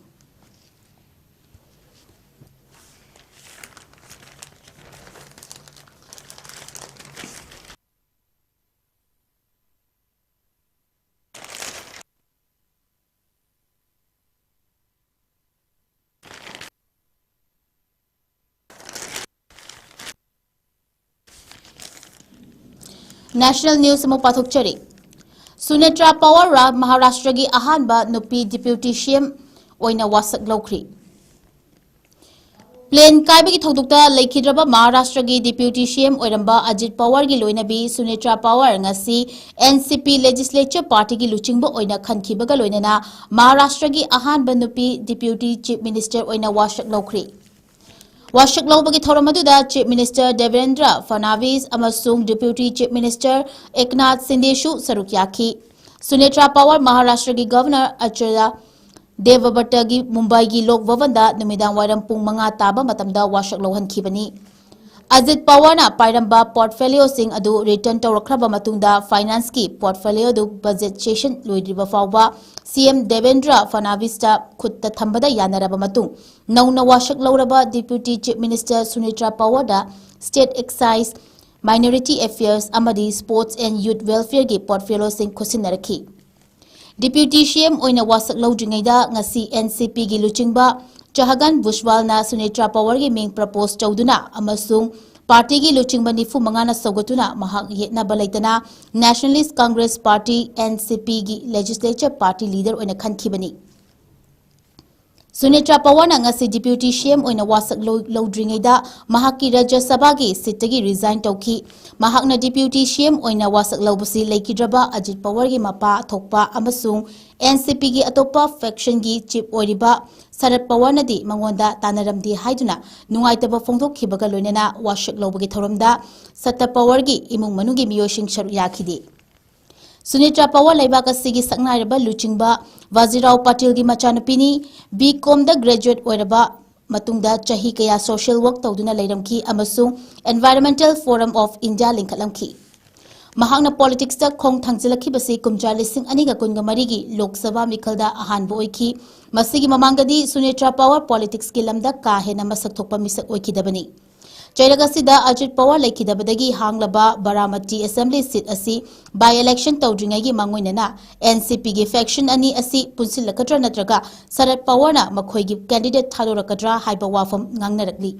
National news ꯑꯃꯨꯛ ꯄꯥꯊꯣꯛꯆꯔꯤ꯫ ꯁꯨꯅꯦꯇ꯭ꯔꯥ ꯄꯋꯥꯔ ꯃꯍꯥꯔꯥꯁꯇ꯭ꯔꯒꯤ ꯑꯍꯥꯟꯕ ꯅꯨꯄꯤ Deputy C M ꯑꯣꯏꯅ ꯋꯥꯁꯛ ꯂꯧꯈ꯭ꯔꯤ꯫ Plane ꯀꯥꯏꯕꯒꯤ ꯊꯧꯗꯣꯛꯇ ꯂꯩꯈꯤꯗ꯭ꯔꯕ ꯃꯍꯥꯔꯥꯁꯇ꯭ꯔꯒꯤ Deputy C M ꯑꯣꯏꯔꯝꯕ ꯑꯖꯤꯠ ꯄꯋꯥꯔꯒꯤ ꯂꯣꯏꯅꯕꯤ ꯁꯨꯅꯦꯇ꯭ꯔꯥ ꯄꯋꯥꯔ ꯉꯁꯤ N C P Legislature Partyꯒꯤ ꯂꯨꯆꯤꯡꯕ ꯑꯣꯏꯅ ꯈꯟꯈꯤꯕꯒ ꯂꯣꯏꯅꯅ ꯃꯍꯥꯔꯥꯁꯇ꯭ꯔꯒꯤ ꯑꯍꯥꯟꯕ ꯅꯨꯄꯤ Deputy Chief Minister ꯑꯣꯏꯅ ꯋꯥꯁꯛ ꯂꯧꯈ꯭ꯔꯤ꯫ ꯋꯥꯁꯛ ꯂꯧꯕꯒꯤ ꯊꯧꯔꯝ ꯑꯗꯨꯗ Chief Minister ꯗꯦꯕꯦꯟꯗ꯭ꯔ ꯐꯅꯥꯕꯤꯁ ꯑꯃꯁꯨꯡ Deputy Chief Minister ꯑꯦꯛꯅꯥꯊ ꯁꯤꯟꯗꯦꯁꯨ ꯁꯔꯨꯛ ꯌꯥꯈꯤ꯫ ꯁꯨꯅꯦꯇ꯭ꯔꯥ ꯄꯋꯥꯔ ꯃꯍꯥꯔꯥꯁꯇ꯭ꯔꯒꯤ Governor ꯑꯆꯔꯌ ꯗꯦꯕꯕ꯭ꯔꯇꯒꯤ ꯃꯨꯝꯕꯥꯏꯒꯤ ꯂꯣꯛ ꯚꯕꯟꯗ ꯅꯨꯃꯤꯗꯥꯡ ꯋꯥꯏꯔꯝ ꯄꯨꯡ ꯃꯉꯥ ꯇꯥꯕ ꯃꯇꯝꯗ ꯋꯥꯁꯛ ꯂꯧꯍꯟꯈꯤꯕꯅꯤ꯫ ꯑꯖꯤꯠ ꯄꯋꯥꯔꯅ ꯄꯥꯏꯔꯝꯕ ꯄꯣꯔꯠꯐꯣꯂꯤꯑꯣꯁꯤꯡ ꯑꯗꯨ ꯔꯤꯇꯔꯟ ꯇꯧꯔꯛꯈ꯭ꯔꯕ ꯃꯇꯨꯡꯗ ꯐꯥꯏꯅꯥꯟꯁꯀꯤ ꯄꯣꯔꯠꯐꯣꯂꯤꯑꯣ ꯑꯗꯨ ꯕꯖꯦꯠ ꯁꯦꯁꯟ ꯂꯣꯏꯗ꯭ꯔꯤꯕ ꯐꯥꯎꯕ ꯁꯤꯑꯦꯝ ꯗꯦꯕꯦꯟꯗ꯭ꯔ ꯐꯅꯥꯕꯤꯁꯇ ꯈꯨꯠꯇ ꯊꯝꯕꯗ ꯌꯥꯅꯔꯕ ꯃꯇꯨꯡ ꯅꯧꯅ ꯋꯥꯁꯛ ꯂꯧꯔꯕ ꯗꯤꯄ꯭ꯌꯨꯇꯤ ꯆꯤꯐ ꯃꯤꯅꯤꯁꯇꯔ ꯁꯨꯅꯤꯇ꯭ꯔꯥ ꯄꯋꯥꯔꯗ ꯁ꯭ꯇꯦꯠ ꯑꯦꯛꯁꯥꯏꯖ, ꯃꯥꯏꯅꯣꯔꯤꯇꯤ ꯑꯦꯐꯤꯌꯔꯁ ꯑꯃꯗꯤ ꯁ꯭ꯄꯣꯔꯠꯁ ꯑꯦꯟ ꯌꯨꯠ ꯋꯦꯜꯐꯤꯌꯔꯒꯤ ꯄꯣꯔꯠꯐꯣꯂꯤꯑꯣꯁꯤꯡ ꯈꯨꯠꯁꯤꯟꯅꯔꯛꯈꯤ꯫ ꯗꯤꯄ꯭ꯌꯨꯇꯤ ꯁꯤꯑꯦꯝ ꯑꯣꯏꯅ ꯋꯥꯁꯛ ꯂꯧꯗ꯭ꯔꯤꯉꯩꯗ ꯉꯁꯤ ꯑꯦꯟꯁꯤꯄꯤꯒꯤ ꯂꯨꯆꯤꯡꯕ ꯆꯍꯒꯟ ꯕꯨꯁꯋꯥꯜꯅ ꯁꯨꯅꯤꯇ꯭ꯔꯥ ꯄꯋꯥꯔꯒꯤ ꯃꯤꯡ ꯄ꯭ꯔꯄꯣꯖ ꯇꯧꯗꯨꯅ ꯑꯃꯁꯨꯡ ꯄꯥꯔꯇꯤꯒꯤ ꯂꯨꯆꯤꯡꯕ ꯅꯤꯐꯨ ꯃꯉꯥꯅ ꯁꯧꯒꯠꯇꯨꯅ ꯃꯍꯥꯛ ꯌꯦꯠꯅꯕ ꯂꯩꯇꯅ ꯅꯦꯁꯅꯦꯂꯤꯁ ꯀꯪꯒ꯭ꯔꯦꯁ ꯄꯥꯔꯇꯤ, ꯑꯦꯟꯁꯤꯄꯤꯒꯤ ꯂꯦꯖꯤꯁꯂꯦꯆꯔ ꯄꯥꯔꯇꯤ ꯂꯤꯗꯔ ꯑꯣꯏꯅ ꯈꯟꯈꯤꯕꯅꯤ꯫ ꯁꯨꯅꯤꯇ꯭ꯔꯥ ꯄꯋꯥꯔꯅ ꯉꯁꯤ ꯗꯤꯄ꯭ꯌꯨꯇꯤ ꯁꯤꯑꯦꯝ ꯑꯣꯏꯅ ꯋꯥꯁꯛ ꯂꯧ-, ꯂꯧꯗ꯭ꯔꯤꯉꯩꯗ ꯃꯍꯥꯛꯀꯤ ꯔꯥꯖ꯭ꯌ ꯁꯚꯥꯒꯤ ꯁꯤꯠꯇꯒꯤ ꯔꯤꯖꯥꯏꯟ ꯇꯧꯈꯤ꯫ ꯃꯍꯥꯛꯅ ꯗꯤꯄ꯭ꯌꯨꯇꯤ ꯁꯤꯑꯦꯝ ꯑꯣꯏꯅ ꯋꯥꯁꯛ ꯂꯧꯕꯁꯤ ꯂꯩꯈꯤꯗ꯭ꯔꯕ ꯑꯖꯤꯠ ꯄꯋꯥꯔꯒꯤ ꯃꯄꯥ ꯊꯣꯛꯄ ꯑꯃꯁꯨꯡ ꯑꯦꯟꯁꯤꯄꯤꯒꯤ ꯑꯇꯣꯞꯄ ꯐꯦꯛꯁꯟꯒꯤ ꯆꯤꯐ ꯑꯣꯏꯔꯤꯕ ꯁꯔꯠ ꯄꯋꯥꯔꯅꯗꯤ ꯃꯉꯣꯟꯗ ꯇꯥꯟꯅꯔꯝꯗꯦ ꯍꯥꯏꯗꯨꯅ ꯅꯨꯡꯉꯥꯏꯇꯕ ꯐꯣꯡꯗꯣꯛꯈꯤꯕꯒ ꯂꯣꯏꯅꯅ ꯋꯥꯁꯛ ꯂꯧꯕꯒꯤ ꯊꯧꯔꯝꯗ ꯁꯠꯇ ꯄꯋꯥꯔꯒꯤ ꯏꯃꯨꯡ ꯃꯅꯨꯡꯒꯤ ꯃꯤꯑꯣꯏꯁꯤꯡ ꯁꯔꯨꯛ ꯌꯥꯈꯤꯗꯦ꯫ ꯁꯨꯅꯤꯇ꯭ꯔꯥ ꯄꯋꯥꯔ ꯂꯩꯕꯥꯛ ꯑꯁꯤꯒꯤ ꯁꯛꯅꯥꯏꯔꯕ ꯂꯨꯆꯤꯡꯕ ꯕꯥꯖꯤꯔꯥꯎ ꯄꯥꯇꯤꯜꯒꯤ ꯃꯆꯥꯅꯨꯄꯤꯅꯤ꯫ ꯕꯤ ꯀꯣꯝꯗ ꯒ꯭ꯔꯦꯖꯨꯑꯦꯠ ꯑꯣꯏꯔꯕ ꯃꯇꯨꯡꯗ ꯆꯍꯤ ꯀꯌꯥ ꯁꯣꯁꯤꯌꯦꯜ ꯋꯥꯔꯛ ꯇꯧꯗꯨꯅ ꯂꯩꯔꯝꯈꯤ ꯑꯃꯁꯨꯡ Environmental Forum of India ꯂꯤꯡꯈꯠꯂꯝꯈꯤ꯫ ꯃꯍꯥꯛꯅ ꯄꯣꯂꯤꯇꯤꯛꯁꯇ ꯈꯣꯡ ꯊꯥꯡꯖꯤꯜꯂꯛꯈꯤꯕꯁꯤ ꯀꯨꯝꯖꯥ ꯂꯤꯁꯤꯡ ꯑꯅꯤꯒ ꯀꯨꯟꯒ ꯃꯔꯤꯒꯤ ꯂꯣꯛ ꯁꯚꯥ ꯃꯤꯈꯜꯗ ꯑꯍꯥꯟꯕ ꯑꯣꯏꯈꯤ꯫ ꯃꯁꯤꯒꯤ ꯃꯃꯥꯡꯗꯗꯤ ꯁꯨꯅꯤꯇ꯭ꯔꯥ ꯄꯋꯥꯔ ꯄꯣꯂꯤꯇꯤꯛꯁꯀꯤ ꯂꯝꯗ ꯀꯥ ꯍꯦꯟꯅ ꯃꯁꯛ ꯊꯣꯛꯄ ꯃꯤꯁꯛ ꯑꯣꯏꯈꯤꯗꯕꯅꯤ꯫ ꯆꯩꯔꯛ ꯑꯁꯤꯗ ꯑꯖꯤꯠ ꯄꯋꯥꯔ ꯂꯩꯈꯤꯗꯕꯗꯒꯤ ꯍꯥꯡꯂꯕ ꯕꯥꯔꯥꯃꯇꯤ ꯑꯦꯁꯦꯝꯕ꯭ꯂꯤ ꯁꯤꯠ ꯑꯁꯤ ꯕꯥꯏ ꯏꯂꯦꯛꯁꯟ ꯇꯧꯗ꯭ꯔꯤꯉꯩꯒꯤ ꯃꯥꯡꯑꯣꯏꯅꯅ ꯑꯦꯟꯁꯤꯄꯤꯒꯤ ꯐꯦꯛꯁꯟ ꯑꯅꯤ ꯑꯁꯤ ꯄꯨꯟꯁꯤꯜꯂꯛꯀꯗ꯭ꯔꯥ ꯅꯠꯇ꯭ꯔꯒ ꯁꯔꯠ ꯄꯋꯥꯔꯅ ꯃꯈꯣꯏꯒꯤ ꯀꯦꯟꯗꯤꯗꯦꯠ ꯊꯥꯗꯣꯔꯛꯀꯗ꯭ꯔꯥ ꯍꯥꯏꯕ ꯋꯥꯐꯝ ꯉꯥꯡꯅꯔꯛꯂꯤ꯫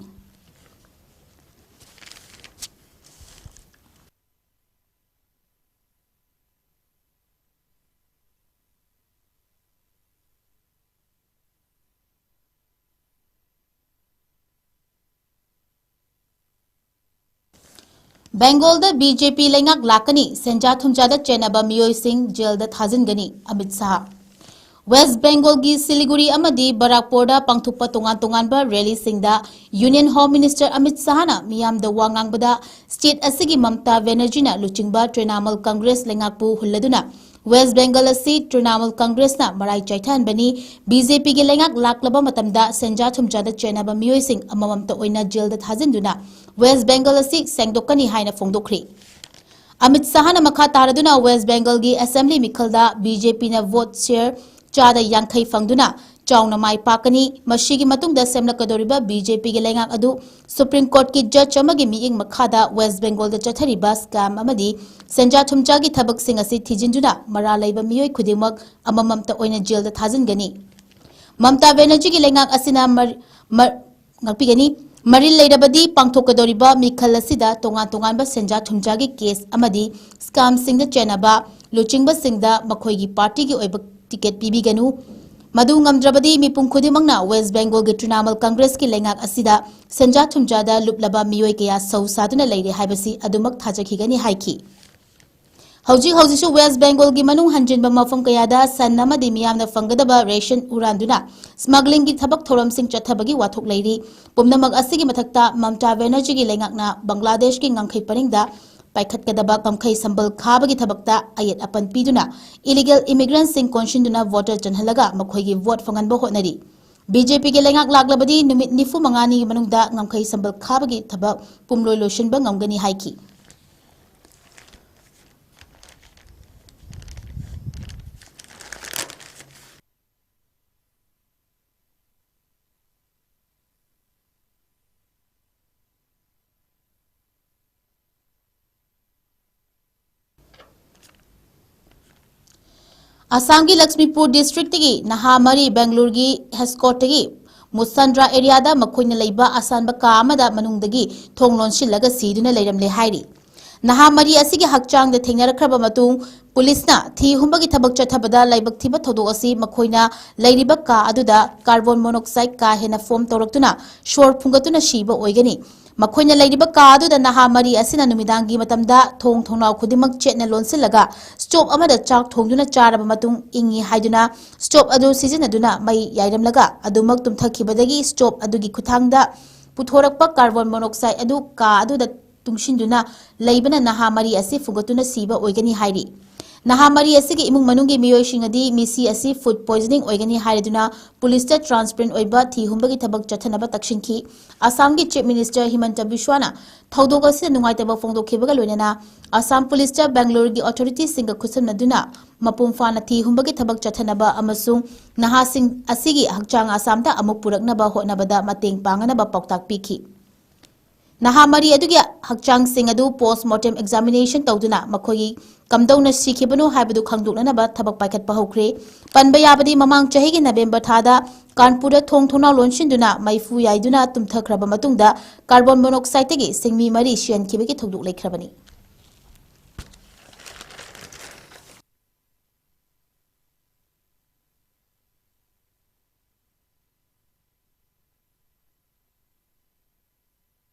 ꯕꯦꯡꯒꯣꯜꯗ ꯕꯤ ꯖꯦ ꯄꯤ ꯂꯩꯉꯥꯛ ꯂꯥꯛꯀꯅꯤ, ꯁꯦꯟꯖꯥ ꯊꯨꯝꯖꯥꯗ ꯆꯦꯟꯅꯕ ꯃꯤꯑꯣꯏꯁꯤꯡ ꯖꯦꯜꯗ ꯊꯥꯖꯤꯟꯒꯅꯤ, ꯑꯃꯤꯠ ꯁꯥꯍ꯫ ꯋꯦꯁ ꯕꯦꯡꯒꯣꯜꯒꯤ ꯁꯤꯂꯤꯒꯨꯔꯤ ꯑꯃꯗꯤ ꯕꯔꯥꯛꯄꯨꯔꯗ ꯄꯥꯡꯊꯣꯛꯄ ꯇꯣꯉꯥꯟ ꯇꯣꯉꯥꯟꯕ ꯔꯦꯂꯤꯁꯤꯡꯗ ꯌꯨꯅꯤꯌꯟ ꯍꯣꯝ ꯃꯤꯅꯤꯁꯇꯔ ꯑꯃꯤꯠ ꯁꯥꯍꯅ ꯃꯤꯌꯥꯝꯗ ꯋꯥ ꯉꯥꯡꯕꯗ ꯁ꯭ꯇꯦꯠ ꯑꯁꯤꯒꯤ ꯃꯝꯇꯥ ꯕꯦꯅꯔꯖꯤꯅ ꯂꯨꯆꯤꯡꯕ ꯇ꯭ꯔꯤꯅꯥꯃꯨꯜ ꯀꯪꯒ꯭ꯔꯦꯁ ꯂꯩꯉꯥꯛꯄꯨ ꯍꯨꯜꯂꯗꯨꯅ ꯋꯦꯁ꯭ꯠ ꯕꯦꯡꯒꯜ ꯑꯁꯤ ꯇ꯭ꯔꯤꯅꯥꯃꯨꯜ ꯀꯪꯒ꯭ꯔꯦꯁꯅ ꯃꯔꯥꯏ ꯆꯥꯏꯊꯍꯟꯕꯅꯤ꯫ ꯕꯤ ꯖꯦ ꯄꯤꯒꯤ ꯂꯩꯉꯥꯛ ꯂꯥꯛꯂꯕ ꯃꯇꯝꯗ ꯁꯦꯟꯖꯥ ꯊꯨꯝꯖꯥꯗ ꯆꯦꯟꯅꯕ ꯃꯤꯑꯣꯏꯁꯤꯡ ꯑꯃꯃꯝꯇ ꯑꯣꯏꯅ ꯖꯦꯜꯗ ꯊꯥꯖꯤꯟꯗꯨꯅ ꯋꯦꯁ꯭ꯠ ꯕꯦꯡꯒꯜ ꯑꯁꯤ ꯁꯦꯡꯗꯣꯛꯀꯅꯤ ꯍꯥꯏꯅ ꯐꯣꯡꯗꯣꯛꯈ꯭ꯔꯤ꯫ ꯑꯃꯤꯠ ꯁꯥꯍꯅ ꯃꯈꯥ ꯇꯥꯔꯗꯨꯅ ꯋꯦꯁ꯭ꯠ ꯕꯦꯡꯒꯜꯒꯤ ꯑꯦꯁꯦꯝꯕ꯭ꯂꯤ ꯃꯤꯈꯜꯗ ꯕꯤ ꯖꯦ ꯄꯤꯅ ꯚꯣꯠ ꯁꯦꯌꯔ ꯆꯥꯗ ꯌꯥꯡꯈꯩ ꯐꯪꯗꯨꯅ ꯆꯥꯎꯅ ꯃꯥꯏ ꯄꯥꯛꯀꯅꯤ꯫ ꯃꯁꯤꯒꯤ ꯃꯇꯨꯡꯗ ꯁꯦꯝꯂꯛꯀꯗꯧꯔꯤꯕ ꯕꯤ ꯖꯦ ꯄꯤꯒꯤ ꯂꯩꯉꯥꯛ ꯑꯗꯨ ꯁꯨꯄ꯭ꯔꯤꯝ ꯀꯣꯔꯠꯀꯤ ꯖꯖ ꯑꯃꯒꯤ ꯃꯤꯠꯌꯦꯡ ꯃꯈꯥꯗ ꯋꯦꯁ꯭ꯠ ꯕꯦꯡꯒꯣꯜꯗ ꯆꯠꯊꯔꯤꯕ ꯁ꯭ꯀꯦꯝ ꯑꯃꯗꯤ ꯁꯦꯟꯖꯥ ꯊꯨꯝꯖꯥꯒꯤ ꯊꯕꯛꯁꯤꯡ ꯑꯁꯤ ꯊꯤꯖꯤꯟꯗꯨꯅ ꯃꯔꯥꯜ ꯂꯩꯕ ꯃꯤꯑꯣꯏ ꯈꯨꯗꯤꯡꯃꯛ ꯑꯃꯃꯝꯇ ꯑꯣꯏꯅ ꯖꯦꯜꯗ ꯊꯥꯖꯤꯟꯒꯅꯤ꯫ ꯃꯝꯇꯥ ꯕꯦꯅꯔꯖꯤꯒꯤ ꯂꯩꯉꯥꯛ ꯑꯁꯤꯅ ꯃꯔ-, ꯃꯔ-, ꯉꯥꯛꯄꯤꯒꯅꯤ꯫ ꯃꯔꯤꯜ ꯂꯩꯔꯕꯗꯤ ꯄꯥꯡꯊꯣꯛꯀꯗꯧꯔꯤꯕ ꯃꯤꯈꯜ ꯑꯁꯤꯗ ꯇꯣꯉꯥꯟ ꯇꯣꯉꯥꯟꯕ ꯁꯦꯟꯖꯥ ꯊꯨꯝꯖꯥꯒꯤ ꯀꯦꯁ ꯑꯃꯗꯤ ꯁ꯭ꯀꯦꯝꯁꯤꯡꯗ ꯆꯦꯟꯅꯕ ꯂꯨꯆꯤꯡꯕꯁꯤꯡꯗ ꯃꯈꯣꯏꯒꯤ ꯄꯥꯔꯇꯤꯒꯤ ꯑꯣꯏꯕ ꯇꯤꯀꯦꯠ ꯄꯤꯕꯤꯒꯅꯨ꯫ ꯃꯗꯨ ꯉꯝꯗ꯭ꯔꯕꯗꯤ ꯃꯤꯄꯨꯝ ꯈꯨꯗꯤꯡꯃꯛꯅ ꯋꯦꯁ꯭ꯠ ꯕꯦꯡꯒꯣꯜꯒꯤ ꯇ꯭ꯔꯤꯅꯥꯃꯨꯜ ꯀꯪꯒ꯭ꯔꯦꯁꯀꯤ ꯂꯩꯉꯥꯛ ꯑꯁꯤꯗ ꯁꯦꯟꯖꯥ ꯊꯨꯝꯖꯥꯗ ꯂꯨꯞꯂꯕ ꯃꯤꯑꯣꯏ ꯀꯌꯥ ꯁꯧ ꯁꯥꯗꯨꯅ ꯂꯩꯔꯦ ꯍꯥꯏꯕꯁꯤ ꯑꯗꯨꯃꯛ ꯊꯥꯖꯈꯤꯒꯅꯤ ꯍꯥꯏꯈꯤ꯫ ꯍꯧꯖꯤꯛ ꯍꯧꯖꯤꯛꯁꯨ ꯋꯦꯁ꯭ꯠ ꯕꯦꯡꯒꯣꯜꯒꯤ ꯃꯅꯨꯡ ꯍꯟꯖꯤꯟꯕ ꯃꯐꯝ ꯀꯌꯥꯗ ꯁꯟ ꯑꯃꯗꯤ ꯃꯤꯌꯥꯝꯅ ꯐꯪꯒꯗꯕ ꯔꯦꯁꯟ ꯍꯨꯔꯥꯟꯗꯨꯅ ꯁ꯭ꯃꯒ꯭ꯂꯤꯡꯒꯤ ꯊꯕꯛ ꯊꯧꯔꯝꯁꯤꯡ ꯆꯠꯊꯕꯒꯤ ꯋꯥꯊꯣꯛ ꯂꯩꯔꯤ꯫ ꯄꯨꯝꯅꯃꯛ ꯑꯁꯤꯒꯤ ꯃꯊꯛꯇ ꯃꯝꯇꯥ ꯕꯦꯅꯔꯖꯤꯒꯤ ꯂꯩꯉꯥꯛꯅ ꯕꯪꯒ꯭ꯂꯥꯗꯦꯁꯀꯤ ꯉꯝꯈꯩ ꯄꯔꯤꯡꯗ ꯄꯥꯏꯈꯠꯀꯗꯕ ꯉꯝꯈꯩ ꯁꯝꯕꯜ ꯈꯥꯕꯒꯤ ꯊꯕꯛꯇ ꯑꯌꯦꯠ ꯑꯄꯟ ꯄꯤꯗꯨꯅ ꯏꯂꯤꯒꯦꯜ ꯏꯃꯤꯒ꯭ꯔꯦꯟꯠꯁꯤꯡ ꯀꯣꯟꯁꯤꯟꯗꯨꯅ ꯚꯣꯇꯔ ꯆꯟꯍꯜꯂꯒ ꯃꯈꯣꯏꯒꯤ ꯚꯣꯠ ꯐꯪꯍꯟꯕ ꯍꯣꯠꯅꯔꯤ꯫ ꯕꯤ ꯖꯦ ꯄꯤꯒꯤ ꯂꯩꯉꯥꯛ ꯂꯥꯛꯂꯕꯗꯤ ꯅꯨꯃꯤꯠ ꯅꯤꯐꯨ ꯃꯉꯥꯅꯤꯒꯤ ꯃꯅꯨꯡꯗ ꯉꯝꯈꯩ ꯁꯝꯕꯜ ꯈꯥꯕꯒꯤ ꯊꯕꯛ ꯄꯨꯝꯂꯣꯏ ꯂꯣꯏꯁꯤꯟꯕ ꯉꯝꯒꯅꯤ ꯍꯥꯏꯈꯤ꯫ ꯑꯁꯥꯝꯒꯤ ꯂꯛꯁꯃꯤꯄꯨꯔ ꯗꯤꯁꯇ꯭ꯔꯤꯛꯇꯒꯤ ꯅꯍꯥ ꯃꯔꯤ ꯕꯦꯡꯒꯂꯨꯔꯨꯒꯤ ꯍꯦꯁꯀꯣꯠꯇꯒꯤ ꯃꯨꯁꯟꯗ꯭ꯔꯥ ꯑꯦꯔꯤꯌꯥꯗ ꯃꯈꯣꯏꯅ ꯂꯩꯕ ꯑꯁꯥꯟꯕ ꯀꯥ ꯑꯃꯗ ꯃꯅꯨꯡꯗꯒꯤ ꯊꯣꯡ ꯂꯣꯟꯁꯤꯜꯂꯒ ꯁꯤꯗꯨꯅ ꯂꯩꯔꯝꯂꯦ ꯍꯥꯏꯔꯤ꯫ ꯅꯍꯥ ꯃꯔꯤ ꯑꯁꯤꯒꯤ ꯍꯛꯆꯥꯡꯗ ꯊꯦꯡꯅꯔꯛꯈ꯭ꯔꯕ ꯃꯇꯨꯡ ꯄꯨꯂꯤꯁꯅ ꯊꯤ ꯍꯨꯝꯕꯒꯤ ꯊꯕꯛ ꯆꯠꯊꯕꯗ ꯂꯥꯏꯕꯛ ꯊꯤꯕ ꯊꯧꯗꯣꯛ ꯑꯁꯤ ꯃꯈꯣꯏꯅ ꯂꯩꯔꯤꯕ ꯀꯥ ꯑꯗꯨꯗ ꯀꯥꯔꯕꯣꯟ ꯃꯣꯅꯣꯛꯁꯥꯏꯗ ꯀꯥ ꯍꯦꯟꯅ ꯐꯣꯝ ꯇꯧꯔꯛꯇꯨꯅ ꯁꯣꯔ ꯐꯨꯡꯒꯠꯇꯨꯅ ꯁꯤꯕ ꯑꯣꯏꯒꯅꯤ꯫ ꯃꯈꯣꯏꯅ ꯂꯩꯔꯤꯕ ꯀꯥ ꯑꯗꯨꯗ ꯅꯍꯥ ꯃꯔꯤ ꯑꯁꯤꯅ ꯅꯨꯃꯤꯗꯥꯡꯒꯤ ꯃꯇꯝꯗ ꯊꯣꯡ ꯊꯣꯡꯅꯥꯎ ꯈꯨꯗꯤꯡꯃꯛ ꯆꯦꯠꯅ ꯂꯣꯟꯁꯤꯜꯂꯒ ꯁ꯭ꯇꯣꯞ ꯑꯃꯗ ꯆꯥꯛ ꯊꯣꯡꯗꯨꯅ ꯆꯥꯔꯕ ꯃꯇꯨꯡ ꯏꯪꯉꯤ ꯍꯥꯏꯗꯨꯅ ꯁ꯭ꯇꯣꯞ ꯑꯗꯨ ꯁꯤꯖꯤꯟꯅꯗꯨꯅ ꯃꯩ ꯌꯥꯏꯔꯝꯂꯒ ꯑꯗꯨꯃꯛ ꯇꯨꯝꯊꯈꯤꯕꯗꯒꯤ ꯁ꯭ꯇꯣꯞ ꯑꯗꯨꯒꯤ ꯈꯨꯠꯊꯥꯡꯗ ꯄꯨꯊꯣꯔꯛꯄ ꯀꯥꯔꯕꯣꯟ ꯃꯣꯅꯣꯛꯁꯥꯏꯗ ꯑꯗꯨ ꯀꯥ ꯑꯗꯨꯗ ꯇꯨꯡꯁꯤꯟꯗꯨꯅ ꯂꯩꯕꯅ ꯅꯍꯥ ꯃꯔꯤ ꯑꯁꯤ ꯐꯨꯒꯠꯇꯨꯅ ꯁꯤꯕ ꯑꯣꯏꯒꯅꯤ ꯍꯥꯏꯔꯤ꯫ ꯅꯍꯥ ꯃꯔꯤ ꯑꯁꯤꯒꯤ ꯏꯃꯨꯡ ꯃꯅꯨꯡꯒꯤ ꯃꯤꯑꯣꯏꯁꯤꯡꯅꯗꯤ ꯃꯤꯁꯤ ꯑꯁꯤ ꯐꯨꯗ ꯄꯣꯏꯖꯅꯤꯡ ꯑꯣꯏꯒꯅꯤ ꯍꯥꯏꯔꯗꯨꯅ ꯄꯨꯂꯤꯁꯇ ꯇ꯭ꯔꯥꯟꯁꯄꯦꯔꯦꯟ ꯑꯣꯏꯕ ꯊꯤ ꯍꯨꯝꯕꯒꯤ ꯊꯕꯛ ꯆꯠꯊꯅꯕ ꯇꯛꯁꯤꯟꯈꯤ꯫ ꯑꯁꯥꯝꯒꯤ ꯆꯤꯐ ꯃꯤꯅꯤꯁꯇꯔ ꯍꯤꯃꯟꯇ ꯕꯤꯁ꯭ꯋꯥꯅ ꯊꯧꯗꯣꯛ ꯑꯁꯤꯗ ꯅꯨꯡꯉꯥꯏꯇꯕ ꯐꯣꯡꯗꯣꯛꯈꯤꯕꯒ ꯂꯣꯏꯅꯅ ꯑꯁꯥꯝ ꯄꯨꯂꯤꯁꯇ ꯕꯦꯡꯒꯂꯣꯔꯒꯤ ꯑꯣꯊꯣꯔꯤꯇꯤꯁꯤꯡꯒ ꯈꯨꯠꯁꯝꯅꯗꯨꯅ ꯃꯄꯨꯡ ꯐꯥꯅ ꯊꯤ ꯍꯨꯝꯕꯒꯤ ꯊꯕꯛ ꯆꯠꯊꯅꯕ ꯑꯃꯁꯨꯡ ꯅꯍꯥꯁꯤꯡ ꯑꯁꯤꯒꯤ ꯍꯛꯆꯥꯡ ꯑꯁꯥꯝꯗ ꯑꯃꯨꯛ ꯄꯨꯔꯛꯅꯕ ꯍꯣꯠꯅꯕꯗ ꯃꯇꯦꯡ ꯄꯥꯡꯅꯅꯕ ꯄꯥꯎꯇꯥꯛ ꯄꯤꯈꯤ꯫ ꯅꯍꯥ ꯃꯔꯤ ꯑꯗꯨꯒꯤ ꯍꯛꯆꯥꯡꯁꯤꯡ ꯑꯗꯨ ꯄꯣꯁ꯭ꯠꯃꯣꯔꯇꯦꯝ ꯑꯦꯛꯖꯥꯃꯤꯅꯦꯁꯟ ꯇꯧꯗꯨꯅ ꯃꯈꯣꯏꯒꯤ ꯀꯝꯗꯧꯅ ꯁꯤꯈꯤꯕꯅꯣ ꯍꯥꯏꯕꯗꯨ ꯈꯪꯗꯣꯛꯅꯅꯕ ꯊꯕꯛ ꯄꯥꯏꯈꯠꯄ ꯍꯧꯈ꯭ꯔꯦ꯫ ꯄꯟꯕ ꯌꯥꯕꯗꯤ, ꯃꯃꯥꯡ ꯆꯍꯤꯒꯤ ꯅꯕꯦꯝꯕꯔ ꯊꯥꯗ ꯀꯥꯟꯄꯨꯔꯗ ꯊꯣꯡ ꯊꯣꯡꯅꯥꯎ ꯂꯣꯟꯁꯤꯟꯗꯨꯅ ꯃꯩꯐꯨ ꯌꯥꯏꯗꯨꯅ ꯇꯨꯝꯊꯈ꯭ꯔꯕ ꯃꯇꯨꯡꯗ ꯀꯥꯔꯕꯣꯟ ꯃꯣꯅꯣꯛꯁꯥꯏꯗꯇꯒꯤ ꯁꯤꯟꯃꯤ ꯃꯔꯤ ꯁꯤꯍꯟꯈꯤꯕꯒꯤ ꯊꯧꯗꯣꯛ ꯂꯩꯈ꯭ꯔꯕꯅꯤ꯫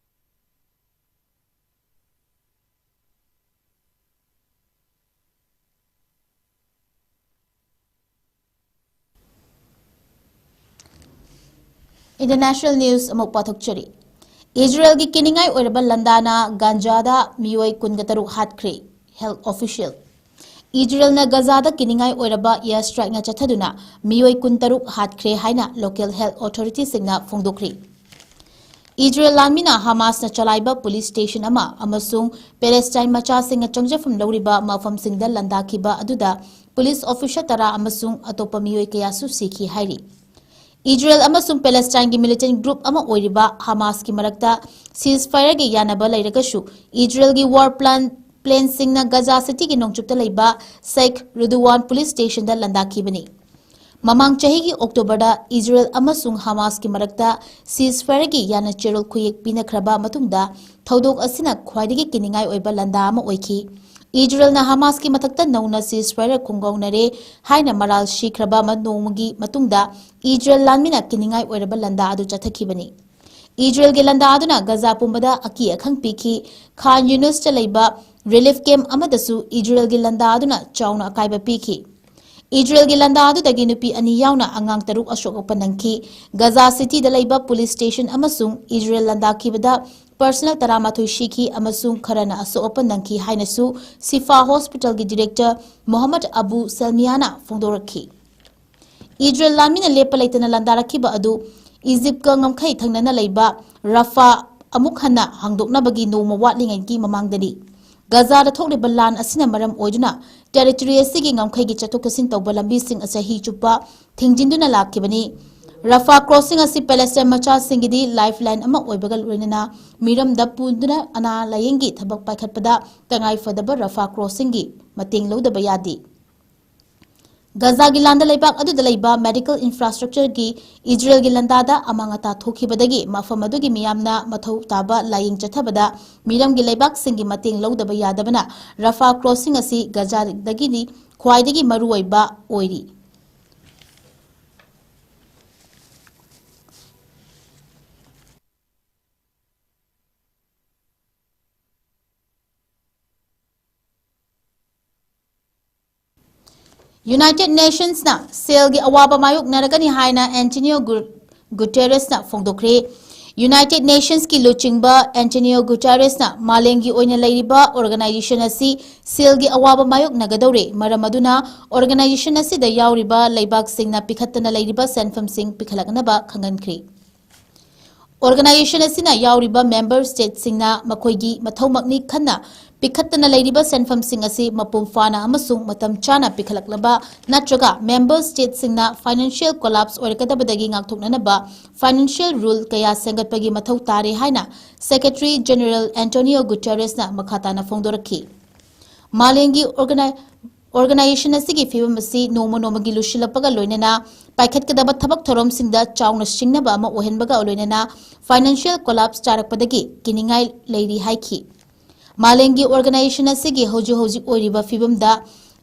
International news ꯑꯃꯨꯛ ꯄꯥꯊꯣꯛꯆꯔꯤ꯫ ꯏꯖꯔꯦꯜꯒꯤ ꯀꯤꯅꯤꯡꯉꯥꯏ ꯑꯣꯏꯔꯕ ꯂꯥꯟꯗꯥꯅ ꯒꯥꯖꯥꯗ ꯃꯤꯑꯣꯏ ꯀꯨꯟꯒ ꯇꯔꯨꯛ ꯍꯥꯠꯈ꯭ꯔꯦ, health official꯫ ꯏꯖꯔꯦꯜꯅ ꯒꯥꯖꯥꯗ ꯀꯤꯅꯤꯡꯉꯥꯏ ꯑꯣꯏꯔꯕ air strikeꯅ ꯆꯠꯊꯗꯨꯅ ꯃꯤꯑꯣꯏ ꯀꯨꯟꯇꯔꯨꯛ ꯍꯥꯠꯈ꯭ꯔꯦ ꯍꯥꯏꯅ local health authorityꯁꯤꯡꯅ ꯐꯣꯡꯗꯣꯛꯈ꯭ꯔꯦ꯫ ꯏꯖꯔꯦꯜ ꯂꯥꯟꯃꯤꯅ ꯍꯃꯥꯁꯅ ꯆꯂꯥꯏꯕ police station ꯑꯃ ꯑꯃꯁꯨꯡ ꯄꯦꯂꯦꯁꯇꯥꯏꯟ ꯃꯆꯥꯁꯤꯡꯅ ꯆꯪꯖꯐꯝ ꯂꯧꯔꯤꯕ ꯃꯐꯝꯁꯤꯡꯗ ꯂꯥꯟꯗꯥꯈꯤꯕ ꯑꯗꯨꯗ police officer ꯇꯔꯥ ꯑꯃꯁꯨꯡ ꯑꯇꯣꯞꯄ ꯃꯤꯑꯣꯏ ꯀꯌꯥꯁꯨ ꯁꯤꯈꯤ ꯍꯥꯏꯔꯤ꯫ ꯏꯖꯔꯦꯜ ꯑꯃꯁꯨꯡ ꯄꯦꯂꯦꯁꯇꯥꯏꯟꯒꯤ militant group ꯑꯃ ꯑꯣꯏꯔꯤꯕ ꯍꯃꯥꯁꯀꯤ ꯃꯔꯛꯇ ceasefireꯒꯤ ꯌꯥꯅꯕ ꯂꯩꯔꯒꯁꯨ, ꯏꯖꯔꯦꯜꯒꯤ war plan, planeꯁꯤꯡꯅ ꯒꯥꯖꯥ cityꯒꯤ ꯅꯣꯡꯆꯨꯞꯇ ꯂꯩꯕ ꯁꯦꯈ ꯔꯨꯗꯨꯋꯥꯟ police stationꯗ ꯂꯥꯟꯗꯥꯈꯤꯕꯅꯤ꯫ ꯃꯃꯥꯡ ꯆꯍꯤꯒꯤ Octoberꯗ ꯏꯖꯔꯦꯜ ꯑꯃꯁꯨꯡ ꯍꯃꯥꯁꯀꯤ ꯃꯔꯛꯇ ceasefireꯒꯤ ꯌꯥꯅ ꯆꯦꯔꯣꯜ ꯈꯨꯌꯦꯛ ꯄꯤꯅꯈ꯭ꯔꯕ ꯃꯇꯨꯡꯗ, ꯊꯧꯗꯣꯛ ꯑꯁꯤꯅ ꯈ꯭ꯋꯥꯏꯗꯒꯤ ꯀꯤꯅꯤꯡꯉꯥꯏ ꯑꯣꯏꯕ ꯂꯥꯟꯗꯥ ꯑꯃ ꯑꯣꯏꯈꯤ꯫ ꯏꯖꯔꯦꯜꯅ ꯍꯃꯥꯁꯀꯤ ꯃꯊꯛꯇ ꯅꯧꯅ ceasefire ꯈꯣꯡꯒꯧꯅꯔꯦ ꯍꯥꯏꯅ ꯃꯔꯥꯜ ꯁꯤꯈ꯭ꯔꯕ ꯃ-, ꯅꯣꯡꯃꯒꯤ ꯃꯇꯨꯡꯗ ꯏꯖꯔꯦꯜ ꯂꯥꯟꯃꯤꯅ ꯀꯤꯅꯤꯡꯉꯥꯏ ꯑꯣꯏꯔꯕ ꯂꯥꯟꯗꯥ ꯑꯗꯨ ꯆꯠꯊꯈꯤꯕꯅꯤ꯫ ꯏꯖꯔꯦꯜꯒꯤ ꯂꯥꯟꯗꯥ ꯑꯗꯨꯅ ꯒꯥꯖꯥ ꯄꯨꯝꯕꯗ ꯑꯀꯤ ꯑꯈꯪ ꯄꯤꯈꯤ꯫ ꯈꯥꯟ ꯌꯨꯅꯨꯁꯇ ꯂꯩꯕ relief camp ꯑꯃꯗꯁꯨ ꯏꯖꯔꯦꯜꯒꯤ ꯂꯥꯟꯗꯥ ꯑꯗꯨꯅ ꯆꯥꯎꯅ ꯑꯀꯥꯏꯕ ꯄꯤꯈꯤ꯫ ꯏꯖꯔꯦꯜꯒꯤ ꯂꯥꯟꯗꯥ ꯑꯗꯨꯗꯒꯤ ꯅꯨꯄꯤ ꯑꯅꯤ ꯌꯥꯎꯅ ꯑꯉꯥꯡ ꯇꯔꯨꯛ ꯑꯁꯣꯛ ꯑꯄꯟ ꯅꯪꯈꯤ꯫ ꯒꯖꯥ ꯁꯤꯇꯤꯗ ꯂꯩꯕ ꯄꯨꯂꯤꯁ ꯁ꯭ꯇꯦꯁꯟ ꯑꯃꯁꯨꯡ ꯏꯖꯔꯦꯜ ꯂꯥꯟꯗꯥꯈꯤꯕꯗ ꯄꯔꯁꯅꯦꯜ ꯇꯔꯥꯃꯥꯊꯣꯏ ꯁꯤꯈꯤ ꯑꯃꯁꯨꯡ ꯈꯔꯅ ꯑꯁꯣꯛ ꯑꯄꯟ ꯅꯪꯈꯤ ꯍꯥꯏꯅꯁꯨ ꯁꯤꯐꯥ ꯍꯣꯁꯄꯤꯇꯥꯜꯒꯤ ꯗꯤꯔꯦꯛꯇꯔ ꯃꯣꯍꯝꯃꯗ ꯑꯕꯨ ꯁꯦꯜꯃꯤꯌꯥꯅ ꯐꯣꯡꯗꯣꯔꯛꯈꯤ꯫ ꯏꯖꯔꯦꯜ ꯂꯥꯟꯃꯤꯅ ꯂꯦꯞꯄ ꯂꯩꯇꯅ ꯂꯥꯟꯗꯥꯔꯛꯈꯤꯕ ꯑꯗꯨ ꯏꯖꯤꯞꯀ ꯉꯝꯈꯩ ꯊꯪꯅꯅ ꯂꯩꯕ ꯔꯐꯥ ꯑꯃꯨꯛ ꯍꯟꯅ ꯍꯥꯡꯗꯣꯛꯅꯕꯒꯤ ꯅꯣꯡꯃ ꯋꯥꯠꯂꯤꯉꯩꯒꯤ ꯃꯃꯥꯡꯗꯅꯤ꯫ ꯒꯖꯥꯗ ꯊꯣꯛꯂꯤꯕ ꯂꯥꯟ ꯑꯁꯤꯅ ꯃꯔꯝ ꯑꯣꯏꯗꯨꯅ ꯇꯦꯔꯤꯇꯣꯔꯤ ꯑꯁꯤꯒꯤ ꯉꯝꯈꯩꯒꯤ ꯆꯠꯊꯣꯛ ꯆꯠꯁꯤꯟ ꯇꯧꯕ ꯂꯝꯕꯤꯁꯤꯡ ꯆꯍꯤ ꯆꯨꯞꯄ ꯊꯤꯡꯖꯤꯟꯗꯨꯅ ꯂꯥꯛꯈꯤꯕꯅꯤ꯫ ꯔꯐꯥ ꯀ꯭ꯔꯣꯁꯤꯡ ꯑꯁꯤ ꯄꯦꯂꯦꯁꯇꯥꯏꯟ ꯃꯆꯥꯁꯤꯡꯒꯤꯗꯤ ꯂꯥꯏꯐꯂꯥꯏꯟ ꯑꯃ ꯑꯣꯏꯕꯒ ꯂꯣꯏꯅꯅ ꯃꯤꯔꯝꯗ ꯄꯨꯗꯨꯅ ꯑꯅꯥ ꯂꯥꯌꯦꯡꯒꯤ ꯊꯕꯛ ꯄꯥꯏꯈꯠꯄꯗ ꯇꯉꯥꯏꯐꯗꯕ ꯔꯐꯥ ꯀ꯭ꯔꯣꯁꯤꯡꯒꯤ ꯃꯇꯦꯡ ꯂꯧꯗꯕ ꯌꯥꯗꯦ꯫ ꯒꯖꯥꯒꯤ ꯂꯥꯟꯗ ꯂꯩꯕꯥꯛ ꯑꯗꯨꯗ ꯂꯩꯕ ꯃꯦꯗꯤꯀꯦꯜ ꯏꯟꯐ꯭ꯔꯥꯁ꯭ꯇ꯭ꯔꯛꯆꯔꯒꯤ ꯏꯖꯔꯦꯜꯒꯤ ꯂꯥꯟꯗꯥꯗ ꯑꯃꯥꯡ ꯑꯇꯥ ꯊꯣꯛꯈꯤꯕꯗꯒꯤ ꯃꯐꯝ ꯑꯗꯨꯒꯤ ꯃꯤꯌꯥꯝꯅ ꯃꯊꯧ ꯇꯥꯕ ꯂꯥꯌꯦꯡ ꯆꯠꯊꯕꯗ ꯃꯤꯔꯝꯒꯤ ꯂꯩꯕꯥꯛꯁꯤꯡꯒꯤ ꯃꯇꯦꯡ ꯂꯧꯗꯕ ꯌꯥꯗꯕꯅ ꯔꯐꯥ ꯀ꯭ꯔꯣꯁꯤꯡ ꯑꯁꯤ ꯒꯖꯥꯗꯒꯤꯗꯤ ꯈ꯭ꯋꯥꯏꯗꯒꯤ ꯃꯔꯨꯑꯣꯏꯕ ꯑꯣꯏꯔꯤ꯫ ꯌꯨꯅꯥꯏꯇꯦꯗ ꯅꯦꯁꯟꯁꯅ ꯁꯦꯜꯒꯤ ꯑꯋꯥꯕ ꯃꯥꯌꯣꯛꯅꯔꯒꯅꯤ ꯍꯥꯏꯅ ꯑꯦꯟꯇꯣꯅꯤꯌꯣ ꯒꯨ-, ꯒꯨꯇꯦꯔꯦꯁꯅ ꯐꯣꯡꯗꯣꯛꯈ꯭ꯔꯦ꯫ ꯌꯨꯅꯥꯏꯇꯦꯗ ꯅꯦꯁꯟꯁꯀꯤ ꯂꯨꯆꯤꯡꯕ ꯑꯦꯟꯇꯣꯅꯤꯌꯣ ꯒꯨꯇꯦꯔꯦꯁꯅ ꯃꯥꯂꯦꯝꯒꯤ ꯑꯣꯏꯅ ꯂꯩꯔꯤꯕ ꯑꯣꯔꯒꯅꯥꯏꯖꯦꯁꯟ ꯑꯁꯤ ꯁꯦꯜꯒꯤ ꯑꯋꯥꯕ ꯃꯥꯌꯣꯛꯅꯒꯗꯧꯔꯦ, ꯃꯔꯝ ꯑꯗꯨꯅ ꯑꯣꯔꯒꯅꯥꯏꯖꯦꯁꯟ ꯑꯁꯤꯗ ꯌꯥꯎꯔꯤꯕ ꯂꯩꯕꯥꯛꯁꯤꯡꯅ ꯄꯤꯈꯠꯇꯅ ꯂꯩꯔꯤꯕ ꯁꯦꯟꯐꯝꯁꯤꯡ ꯄꯤꯈꯠꯂꯛꯅꯕ ꯈꯪꯍꯟꯈ꯭ꯔꯦ꯫ ꯑꯣꯔꯒꯅꯥꯏꯖꯦꯁꯟ ꯑꯁꯤꯅ ꯌꯥꯎꯔꯤꯕ ꯃꯦꯝꯕꯔ ꯁ꯭ꯇꯦꯠꯁꯤꯡꯅ ꯃꯈꯣꯏꯒꯤ ꯃꯊꯧꯃꯛꯅꯤ ꯈꯟꯅ ꯄꯤꯈꯠꯇꯅ ꯂꯩꯔꯤꯕ ꯁꯦꯟꯐꯝꯁꯤꯡ ꯑꯁꯤ ꯃꯄꯨꯡ ꯐꯥꯅ ꯑꯃꯁꯨꯡ ꯃꯇꯝ ꯆꯥꯅ ꯄꯤꯈꯠꯂꯛꯅꯕ ꯅꯠꯇ꯭ꯔꯒ ꯃꯦꯝꯕꯔ ꯁ꯭ꯇꯦꯠꯁꯤꯡꯅ ꯐꯥꯏꯅꯥꯟꯁꯤꯌꯦꯜ ꯀꯣꯂꯥꯞꯁ ꯑꯣꯏꯔꯛꯀꯗꯕꯗꯒꯤ ꯉꯥꯛꯊꯣꯛꯅꯅꯕ ꯐꯥꯏꯅꯥꯟꯁꯤꯌꯦꯜ ꯔꯨꯜ ꯀꯌꯥ ꯁꯦꯝꯒꯠꯄꯒꯤ ꯃꯊꯧ ꯇꯥꯔꯦ ꯍꯥꯏꯅ ꯁꯦꯀ꯭ꯔꯦꯇꯔꯤ ꯖꯦꯅꯔꯦꯜ ꯑꯦꯟꯇꯣꯅꯤꯌꯣ ꯒꯨꯇꯦꯔꯦꯁꯅ ꯃꯈꯥ ꯇꯥꯅ ꯐꯣꯡꯗꯣꯔꯛꯈꯤ꯫ ꯃꯥꯂꯦꯝꯒꯤ ꯑꯣꯔꯒꯅꯥꯏ-, ꯑꯣꯔꯒꯅꯥꯏꯖꯦꯁꯟ ꯑꯁꯤꯒꯤ ꯐꯤꯕꯝ ꯑꯁꯤ ꯅꯣꯡꯃ ꯅꯣꯡꯃꯒꯤ ꯂꯨꯁꯤꯜꯂꯛꯄꯒ ꯂꯣꯏꯅꯅ ꯄꯥꯏꯈꯠꯀꯗꯕ ꯊꯕꯛ ꯊꯧꯔꯝꯁꯤꯡꯗ ꯆꯥꯎꯅ ꯁꯤꯡꯅꯕ ꯑꯃ ꯑꯣꯏꯍꯟꯕꯒ ꯂꯣꯏꯅꯅ ꯐꯥꯏꯅꯥꯟꯁꯤꯌꯦꯜ ꯀꯣꯂꯥꯞꯁ ꯆꯥꯔꯛꯄꯗꯒꯤ ꯀꯤꯅꯤꯡꯉꯥꯏ ꯂꯩꯔꯤ ꯍꯥꯏꯈꯤ꯫ ꯃꯥꯂꯦꯝꯒꯤ ꯑꯣꯔꯒꯅꯥꯏꯖꯦꯁꯟ ꯑꯁꯤꯒꯤ ꯍꯧꯖꯤꯛ ꯍꯧꯖꯤꯛ ꯑꯣꯏꯔꯤꯕ ꯐꯤꯕꯝꯗ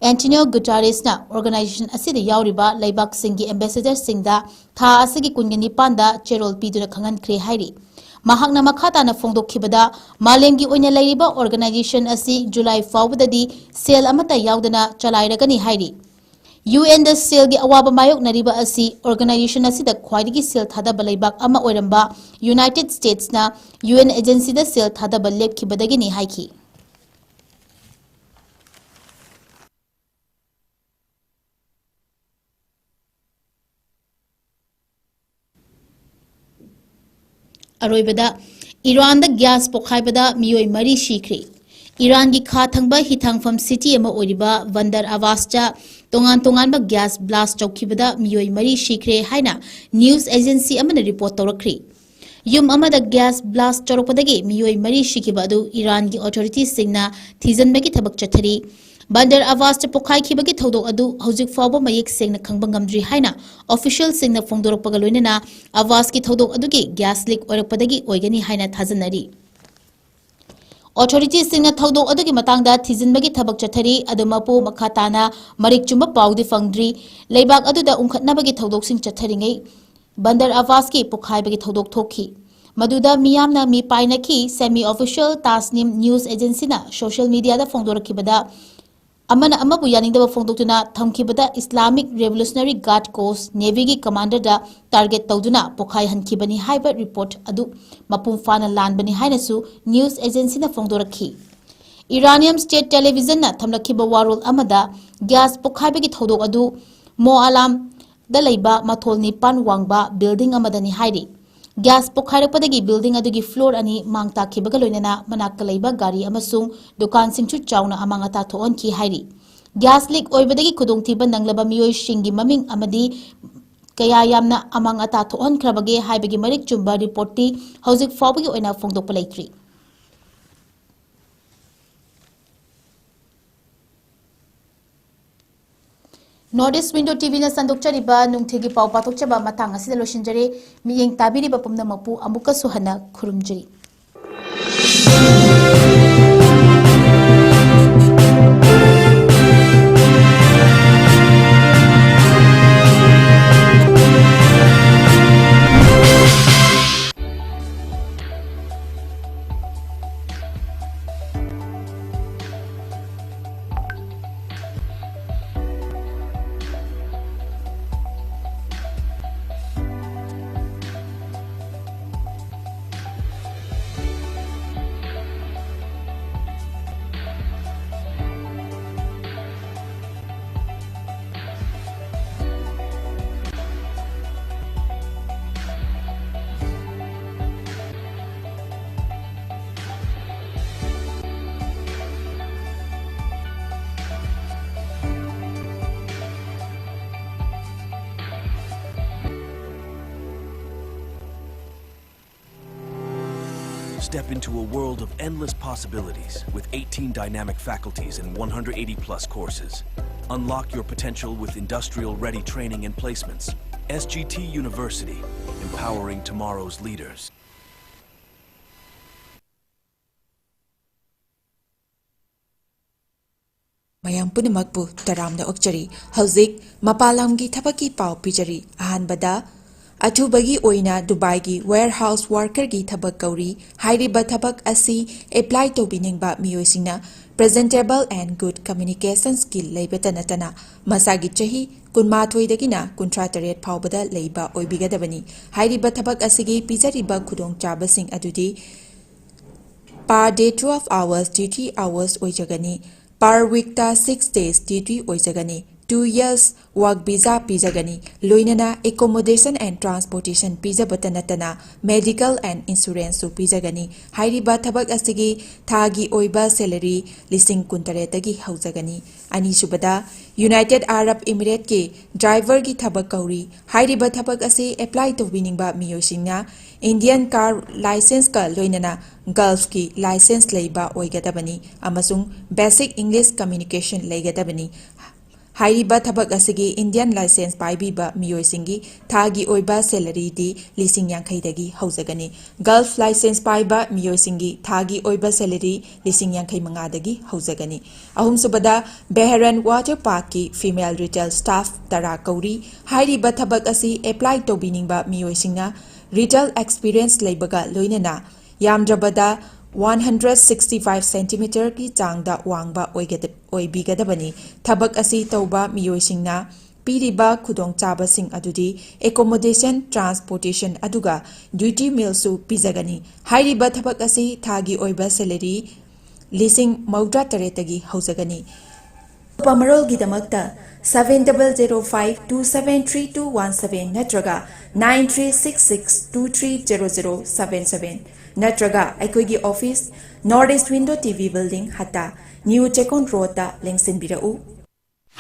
ꯑꯦꯟꯇꯣꯅꯤꯌꯣ ꯒꯨꯇꯥꯔꯦꯁꯅ ꯑꯣꯔꯒꯅꯥꯏꯖꯦꯁꯟ ꯑꯁꯤꯗ ꯌꯥꯎꯔꯤꯕ ꯂꯩꯕꯥꯛꯁꯤꯡꯒꯤ ꯑꯦꯝꯕꯦꯁꯦꯗꯔꯁꯤꯡꯗ ꯊꯥ ꯑꯁꯤꯒꯤ ꯀꯨꯟꯒ ꯅꯤꯄꯥꯟꯗ ꯆꯦꯔꯣꯜ ꯄꯤꯗꯨꯅ ꯈꯪꯍꯟꯈ꯭ꯔꯦ ꯍꯥꯏꯔꯤ꯫ ꯃꯍꯥꯛꯅ ꯃꯈꯥ ꯇꯥꯅ ꯐꯣꯡꯗꯣꯛꯈꯤꯕꯗ, ꯃꯥꯂꯦꯝꯒꯤ ꯑꯣꯏꯅ ꯂꯩꯔꯤꯕ ꯑꯣꯔꯒꯅꯥꯏꯖꯦꯁꯟ ꯑꯁꯤ ꯖꯨꯂꯥꯏ ꯐꯥꯎꯕꯗꯗꯤ ꯁꯦꯜ ꯑꯃꯠꯇ ꯌꯥꯎꯗꯅ ꯆꯂꯥꯏꯔꯒꯅꯤ ꯍꯥꯏꯔꯤ꯫ ꯌꯨ ꯑꯦꯟꯗ ꯁꯦꯜꯒꯤ ꯑꯋꯥꯕ ꯃꯥꯌꯣꯛꯅꯔꯤꯕ ꯑꯁꯤ organization ꯑꯁꯤꯗ ꯈ꯭ꯋꯥꯏꯗꯒꯤ ꯁꯦꯜ ꯊꯥꯗꯕ ꯂꯩꯕꯥꯛ ꯑꯃ ꯑꯣꯏꯔꯝꯕ United States ꯅ ꯌꯨ ꯑꯦꯟ agency ꯗ ꯁꯦꯜ ꯊꯥꯗꯕ ꯂꯦꯞꯈꯤꯕꯗꯒꯤꯅꯤ ꯍꯥꯏꯈꯤ꯫ ꯑꯔꯣꯏꯕꯗ, ꯏꯔꯥꯟꯗ ꯒ꯭ꯌꯥꯁ ꯄꯣꯈꯥꯏꯕꯗ ꯃꯤꯑꯣꯏ ꯃꯔꯤ ꯁꯤꯈ꯭ꯔꯦ꯫ ꯏꯔꯥꯟꯒꯤ ꯈꯥ ꯊꯪꯕ ꯍꯤꯊꯥꯡꯐꯝ city ꯑꯃ ꯑꯣꯏꯔꯤꯕ ꯕꯟꯗꯔ ꯑꯕꯥꯁꯇ ꯇꯣꯉꯥꯟ ꯇꯣꯉꯥꯟꯕ gas blast ꯇꯧꯈꯤꯕꯗ ꯃꯤꯑꯣꯏ ꯃꯔꯤ ꯁꯤꯈ꯭ꯔꯦ ꯍꯥꯏꯅ news agency ꯑꯃꯅ report ꯇꯧꯔꯛꯈ꯭ꯔꯤ꯫ ꯌꯨꯝ ꯑꯃꯗ gas blast ꯇꯧꯔꯛꯄꯗꯒꯤ ꯃꯤꯑꯣꯏ ꯃꯔꯤ ꯁꯤꯈꯤꯕ ꯑꯗꯨ ꯏꯔꯥꯟꯒꯤ authority ꯁꯤꯡꯅ ꯊꯤꯖꯤꯟꯕꯒꯤ ꯊꯕꯛ ꯆꯠꯊꯔꯤ꯫ ꯕꯟꯗꯔ ꯑꯕꯥꯁꯇ ꯄꯣꯈꯥꯏꯈꯤꯕꯒꯤ ꯊꯧꯗꯣꯛ ꯑꯗꯨ ꯍꯧꯖꯤꯛ ꯐꯥꯎꯕ ꯃꯌꯦꯛ ꯁꯦꯡꯅ ꯈꯪꯕ ꯉꯝꯗ꯭ꯔꯤ ꯍꯥꯏꯅ official ꯁꯤꯡꯅ ꯐꯣꯡꯗꯣꯔꯛꯄꯒ ꯂꯣꯏꯅꯅ ꯑꯕꯥꯁꯀꯤ ꯊꯧꯗꯣꯛ ꯑꯗꯨꯒꯤ gas leak ꯑꯣꯏꯔꯛꯄꯗꯒꯤ ꯑꯣꯏꯒꯅꯤ ꯍꯥꯏꯅ ꯊꯥꯖꯅꯔꯤ꯫ Authority ꯁꯤꯡꯅ ꯊꯧꯗꯣꯛ ꯑꯗꯨꯒꯤ ꯃꯇꯥꯡꯗ ꯊꯤꯖꯤꯟꯕꯒꯤ ꯊꯕꯛ ꯆꯠꯊꯔꯤ, ꯑꯗꯨ ꯃꯄꯨ ꯃꯈꯥ ꯇꯥꯅ ꯃꯔꯤꯛ ꯆꯨꯝꯕ ꯄꯥꯎꯗꯤ ꯐꯪꯗ꯭ꯔꯤ꯫ ꯂꯩꯕꯥꯛ ꯑꯗꯨꯗ ꯎꯪꯈꯠꯅꯕꯒꯤ ꯊꯧꯗꯣꯛꯁꯤꯡ ꯆꯠꯊꯔꯤꯉꯩ ꯕꯟꯗꯔ ꯑꯕꯥꯁꯀꯤ ꯄꯣꯈꯥꯏꯕꯒꯤ ꯊꯧꯗꯣꯛ ꯊꯣꯛꯈꯤ꯫ ꯃꯗꯨꯗ ꯃꯤꯌꯥꯝꯅ ꯃꯤ ꯄꯥꯏꯅꯈꯤ꯫ Semi official ꯇꯥꯁꯅꯤꯝ news agency ꯅ social media ꯗ ꯐꯣꯡꯗꯣꯔꯛꯈꯤꯕꯗ, ꯑꯃꯅ ꯑꯃꯕꯨ ꯌꯥꯅꯤꯡꯗꯕ ꯐꯣꯡꯗꯣꯛꯇꯨꯅ ꯊꯝꯈꯤꯕꯗ Islamic Revolutionary Guard Corps Navy ꯒꯤ commander ꯗ target ꯇꯧꯗꯨꯅ ꯄꯣꯈꯥꯏꯍꯟꯈꯤꯕꯅꯤ ꯍꯥꯏꯕ report ꯑꯗꯨ ꯃꯄꯨꯡ ꯐꯥꯅ ꯂꯥꯟꯕꯅꯤ ꯍꯥꯏꯅꯁꯨ news agency ꯅ ꯐꯣꯡꯗꯣꯔꯛꯈꯤ꯫ Iranian state television ꯅ ꯊꯝꯂꯛꯈꯤꯕ ꯋꯥꯔꯣꯜ ꯑꯃꯗ, gas ꯄꯣꯈꯥꯏꯕꯒꯤ ꯊꯧꯗꯣꯛ ꯑꯗꯨ ꯃꯣ ꯑꯂꯥꯝ ꯗ ꯂꯩꯕ ꯃꯊꯣꯜ ꯅꯤꯄꯥꯟ ꯋꯥꯡꯕ building ꯑꯃꯗꯅꯤ ꯍꯥꯏꯔꯤ꯫ Gas ꯄꯣꯈꯥꯏꯔꯛꯄꯗꯒꯤ building ꯑꯗꯨꯒꯤ floor ꯑꯅꯤ ꯃꯥꯡ ꯇꯥꯈꯤꯕꯒ ꯂꯣꯏꯅꯅ ꯃꯅꯥꯛꯇ ꯂꯩꯕ ꯒꯥꯔꯤ ꯑꯃꯁꯨꯡ ꯗꯨꯀꯥꯟꯁꯤꯡꯁꯨ ꯆꯥꯎꯅ ꯑꯃꯥꯡ ꯑꯇꯥ ꯊꯣꯛꯍꯟꯈꯤ ꯍꯥꯏꯔꯤ꯫ Gas leak ꯑꯣꯏꯕꯗꯒꯤ ꯈꯨꯗꯣꯡꯊꯤꯕ ꯅꯪꯂꯕ ꯃꯤꯑꯣꯏꯁꯤꯡꯒꯤ ꯃꯃꯤꯡ ꯑꯃꯗꯤ ꯀꯌꯥ ꯌꯥꯝꯅ ꯑꯃꯥꯡ ꯑꯇꯥ ꯊꯣꯛꯍꯟꯈ꯭ꯔꯕꯒꯦ ꯍꯥꯏꯕꯒꯤ ꯃꯔꯤꯛ ꯆꯨꯝꯕ report ꯇꯤ ꯍꯧꯖꯤꯛ ꯐꯥꯎꯕꯒꯤ ꯑꯣꯏꯅ ꯐꯣꯡꯗꯣꯛꯄ ꯂꯩꯇ꯭ꯔꯤ꯫ North East Window T V ꯅ ꯁꯟꯗꯣꯛꯆꯔꯤꯕ ꯅꯨꯡꯊꯤꯜꯒꯤ ꯄꯥꯎ ꯄꯥꯊꯣꯛꯆꯕ ꯃꯇꯥꯡ ꯑꯁꯤꯗ ꯂꯣꯏꯁꯤꯟꯖꯔꯦ꯫ ꯃꯤꯠꯌꯦꯡ ꯇꯥꯕꯤꯔꯤꯕ ꯄꯨꯝꯅꯃꯛꯄꯨ ꯑꯃꯨꯛꯀꯁꯨ ꯍꯟꯅ ꯈꯨꯔꯨꯝꯖꯔꯤ꯫ Step into a world of endless possibilities with eighteen dynamic faculties and one hundred eighty plus courses. Unlock your potential with industrial ready training and placements. S G T University, empowering tomorrow's leaders. ꯃꯌꯥꯝ ꯄꯨꯝꯅꯃꯛꯄꯨ ꯇꯔꯥꯝꯅ ꯑꯣꯛꯆꯔꯤ꯫ ꯍꯧꯖꯤꯛ ꯃꯄꯥꯟ ꯂꯝꯒꯤ ꯊꯕꯛꯀꯤ ꯄꯥꯎ ꯄꯤꯖꯔꯤ꯫ ꯑꯍꯥꯟꯕꯗ, ꯑꯊꯨꯕꯒꯤ ꯑꯣꯏꯅ ꯗꯨꯕꯥꯏꯒꯤ warehouse workerꯒꯤ ꯊꯕꯛ ꯀꯧꯔꯤ꯫ ꯍꯥꯏꯔꯤꯕ ꯊꯕꯛ ꯑꯁꯤ apply ꯇꯧꯕꯤꯅꯤꯡꯕ ꯃꯤꯑꯣꯏꯁꯤꯡꯅ presentable and good communication skill ꯂꯩꯕꯇ ꯅꯠꯇꯅ ꯃꯁꯥꯒꯤ ꯆꯍꯤ ꯀꯨꯟꯃꯥꯊꯣꯏꯗꯒꯤꯅ ꯀꯨꯟꯊ꯭ꯔꯥ ꯇꯔꯦꯠ ꯐꯥꯎꯕꯗ ꯂꯩꯕ ꯑꯣꯏꯕꯤꯒꯗꯕꯅꯤ꯫ ꯍꯥꯏꯔꯤꯕ ꯊꯕꯛ ꯑꯁꯤꯒꯤ ꯄꯤꯖꯔꯤꯕ ꯈꯨꯗꯣꯡꯆꯥꯕꯁꯤꯡ ꯑꯗꯨꯗꯤ per day twelve hours duty hours ꯑꯣꯏꯖꯒꯅꯤ꯫ Per weekꯇ six days duty ꯑꯣꯏꯖꯒꯅꯤ꯫ Two years work visa ꯄꯤꯖꯒꯅꯤ꯫ ꯂꯣꯏꯅꯅ accommodation and transportation ꯄꯤꯖꯕꯇ ꯅꯠꯇꯅ medical and insuranceꯁꯨ ꯄꯤꯖꯒꯅꯤ꯫ ꯍꯥꯏꯔꯤꯕ ꯊꯕꯛ ꯑꯁꯤꯒꯤ ꯊꯥꯒꯤ ꯑꯣꯏꯕ salary ꯂꯤꯁꯤꯡ ꯀꯨꯟꯇꯔꯦꯠꯇꯒꯤ ꯍꯧꯖꯒꯅꯤ꯫ ꯑꯅꯤꯁꯨꯕꯗ, United Arab Emirateꯀꯤ driverꯒꯤ ꯊꯕꯛ ꯀꯧꯔꯤ꯫ ꯍꯥꯏꯔꯤꯕ ꯊꯕꯛ ꯑꯁꯤ apply ꯇꯧꯕꯤꯅꯤꯡꯕ ꯃꯤꯑꯣꯏꯁꯤꯡꯅ Indian car licenceꯀ ꯂꯣꯏꯅꯅ Gulfꯀꯤ license ꯂꯩꯕ ꯑꯣꯏꯒꯗꯕꯅꯤ ꯑꯃꯁꯨꯡ basic English communication ꯂꯩꯒꯗꯕꯅꯤ꯫ ꯍꯥꯏꯔꯤꯕ ꯊꯕꯛ ꯑꯁꯤꯒꯤ Indian license ꯄꯥꯏꯕꯤꯕ ꯃꯤꯑꯣꯏꯁꯤꯡꯒꯤ ꯊꯥꯒꯤ ꯑꯣꯏꯕ salaryꯗꯤ ꯂꯤꯁꯤꯡ ꯌꯥꯡꯈꯩꯗꯒꯤ ꯍꯧꯖꯒꯅꯤ꯫ Gulf license ꯄꯥꯏꯕ ꯃꯤꯑꯣꯏꯁꯤꯡꯒꯤ ꯊꯥꯒꯤ ꯑꯣꯏꯕ salary ꯂꯤꯁꯤꯡ ꯌꯥꯡꯈꯩ ꯃꯉꯥꯗꯒꯤ ꯍꯧꯖꯒꯅꯤ꯫ ꯑꯍꯨꯝꯁꯨꯕꯗ, Bahrain Water Parkꯀꯤ female retail staff ꯇꯔꯥ ꯀꯧꯔꯤ꯫ ꯍꯥꯏꯔꯤꯕ ꯊꯕꯛ ꯑꯁꯤ apply ꯇꯧꯕꯤꯅꯤꯡꯕ ꯃꯤꯑꯣꯏꯁꯤꯡꯅ retail experience ꯂꯩꯕꯒ ꯂꯣꯏꯅꯅ ꯌꯥꯝꯗ꯭ꯔꯕꯗ one hundred sixty five centimeterꯒꯤ ꯆꯥꯡꯗ ꯋꯥꯡꯕ ꯑꯣꯏꯒꯗ-, ꯑꯣꯏꯕꯤꯒꯗꯕꯅꯤ꯫ ꯊꯕꯛ ꯑꯁꯤ ꯇꯧꯕ ꯃꯤꯑꯣꯏꯁꯤꯡꯅ ꯄꯤꯔꯤꯕ ꯈꯨꯗꯣꯡꯆꯥꯕꯁꯤꯡ ꯑꯗꯨꯗꯤ accommodation, transportation ꯑꯗꯨꯒ duty mealꯁꯨ ꯄꯤꯖꯒꯅꯤ꯫ ꯍꯥꯏꯔꯤꯕ ꯊꯕꯛ ꯑꯁꯤ ꯊꯥꯒꯤ ꯑꯣꯏꯕ salary ꯂꯤꯁꯤꯡ ꯃꯧꯗ꯭ꯔꯥ ꯇꯔꯦꯠꯇꯒꯤ ꯍꯧꯖꯒꯅꯤ꯫ ꯑꯀꯨꯞꯄ ꯃꯔꯣꯜꯒꯤꯗꯃꯛꯇ seven double zero five two seven three two one seven ꯅꯠꯇ꯭ꯔꯒ nine three six six two three zero zero seven seven ꯅꯠꯇ꯭ꯔꯒ ꯑꯩꯈꯣꯏꯒꯤ office, North East Window T V Building, ꯍꯠꯇꯥ, New Chekon Roadꯇ ꯂꯦꯡꯁꯤꯟꯕꯤꯔꯛꯎ꯫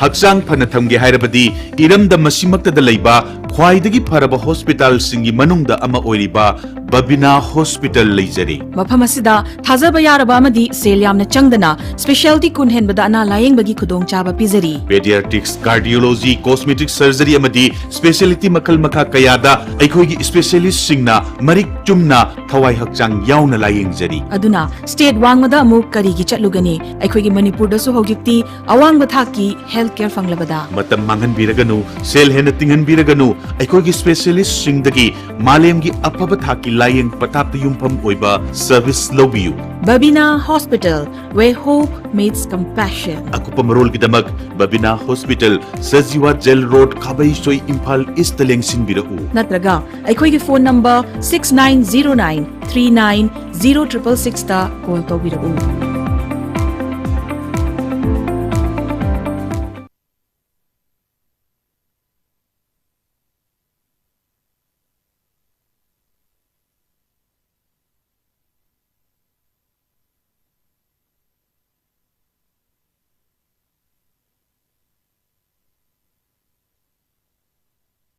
ꯍꯛꯆꯥꯡ ꯐꯅ ꯊꯝꯒꯦ ꯍꯥꯏꯔꯕꯗꯤ ꯏꯔꯝꯗꯝ ꯑꯁꯤꯃꯛꯇꯗ ꯂꯩꯕ ꯈ꯭ꯋꯥꯏꯗꯒꯤ ꯐꯔꯕ ꯍꯣꯁꯄꯤꯇꯥꯜꯁꯤꯡꯒꯤ ꯃꯅꯨꯡꯗ ꯑꯃ ꯑꯣꯏꯔꯤꯕ ꯕꯕꯤꯅꯥ ꯍꯣꯁꯄꯤꯇꯥꯜ ꯂꯩꯖꯔꯤ꯫ ꯃꯐꯝ ꯑꯁꯤꯗ ꯊꯥꯖꯕ ꯌꯥꯔꯕ ꯑꯃꯗꯤ ꯁꯦꯜ ꯌꯥꯝꯅ ꯆꯪꯗꯅ ꯁ꯭ꯄꯦꯁꯤꯌꯦꯜꯇꯤ ꯀꯨꯟ ꯍꯦꯟꯕꯗ ꯑꯅꯥ ꯂꯥꯌꯦꯡꯕꯒꯤ ꯈꯨꯗꯣꯡꯆꯥꯕ ꯄꯤꯖꯔꯤ꯫ ꯄꯦꯗꯤꯌꯥꯇ꯭ꯔꯤꯛꯁ, ꯀꯥꯔꯗꯤꯑꯣꯂꯣꯖꯤ, ꯀꯣꯁꯃꯦꯇꯤꯛ ꯁꯔꯖꯔꯤ ꯑꯃꯗꯤ ꯁ꯭ꯄꯦꯁꯤꯌꯦꯂꯤꯇꯤ ꯃꯈꯜ ꯃꯈꯥ ꯀꯌꯥꯗ ꯑꯩꯈꯣꯏꯒꯤ ꯁ꯭ꯄꯦꯁꯤꯌꯦꯂꯤꯁꯁꯤꯡꯅ ꯃꯔꯤꯛ ꯆꯨꯝꯅ ꯊꯋꯥꯏ ꯍꯛꯆꯥꯡ ꯌꯥꯎꯅ ꯂꯥꯌꯦꯡꯖꯔꯤ꯫ ꯑꯗꯨꯅ ꯁ꯭ꯇꯦꯠ ꯋꯥꯡꯃꯗ ꯑꯃꯨꯛ ꯀꯔꯤꯒꯤ ꯆꯠꯂꯨꯒꯅꯤ? ꯑꯩꯈꯣꯏꯒꯤ ꯃꯅꯤꯄꯨꯔꯗꯁꯨ ꯍꯧꯖꯤꯛꯇꯤ ꯑꯋꯥꯡꯕ ꯊꯥꯛꯀꯤ ꯍꯦꯜꯊ ꯀꯦꯌꯔ ꯐꯪꯂꯕꯗ꯫ ꯃꯇꯝ ꯃꯥꯡꯍꯟꯕꯤꯔꯒꯅꯨ, ꯁꯦꯜ ꯍꯦꯟꯅ ꯇꯤꯡꯍꯟꯕꯤꯔꯒꯅꯨ, ꯑꯩꯈꯣꯏꯒꯤ ꯁ꯭ꯄꯦꯁꯤꯌꯦꯂꯤꯁꯁꯤꯡꯗꯒꯤ ꯃꯥꯂꯦꯝꯒꯤ ꯑꯐꯕ ꯊꯥꯛꯀꯤ ꯂꯥꯌꯦꯡ ꯄꯊꯥꯞꯇ ꯌꯨꯝꯐꯝ ꯑꯣꯏꯕ ꯁꯔꯚꯤꯁ ꯂꯧꯕꯤꯌꯨ꯫ Babina hospital, where hope meets compassion. ꯑꯀꯨꯞꯄ ꯃꯔꯣꯜꯒꯤꯗꯃꯛ Babina hospital, Sajiwa jail road, Khabeisoi, Imphal east ꯂꯦꯡꯁꯤꯟꯕꯤꯔꯛꯎ꯫ ꯅꯠꯇ꯭ꯔꯒ ꯑꯩꯈꯣꯏꯒꯤ phone number six nine zero nine three nine zero triple six ꯇ ꯀꯣꯜ ꯇꯧꯕꯤꯔꯛꯎ꯫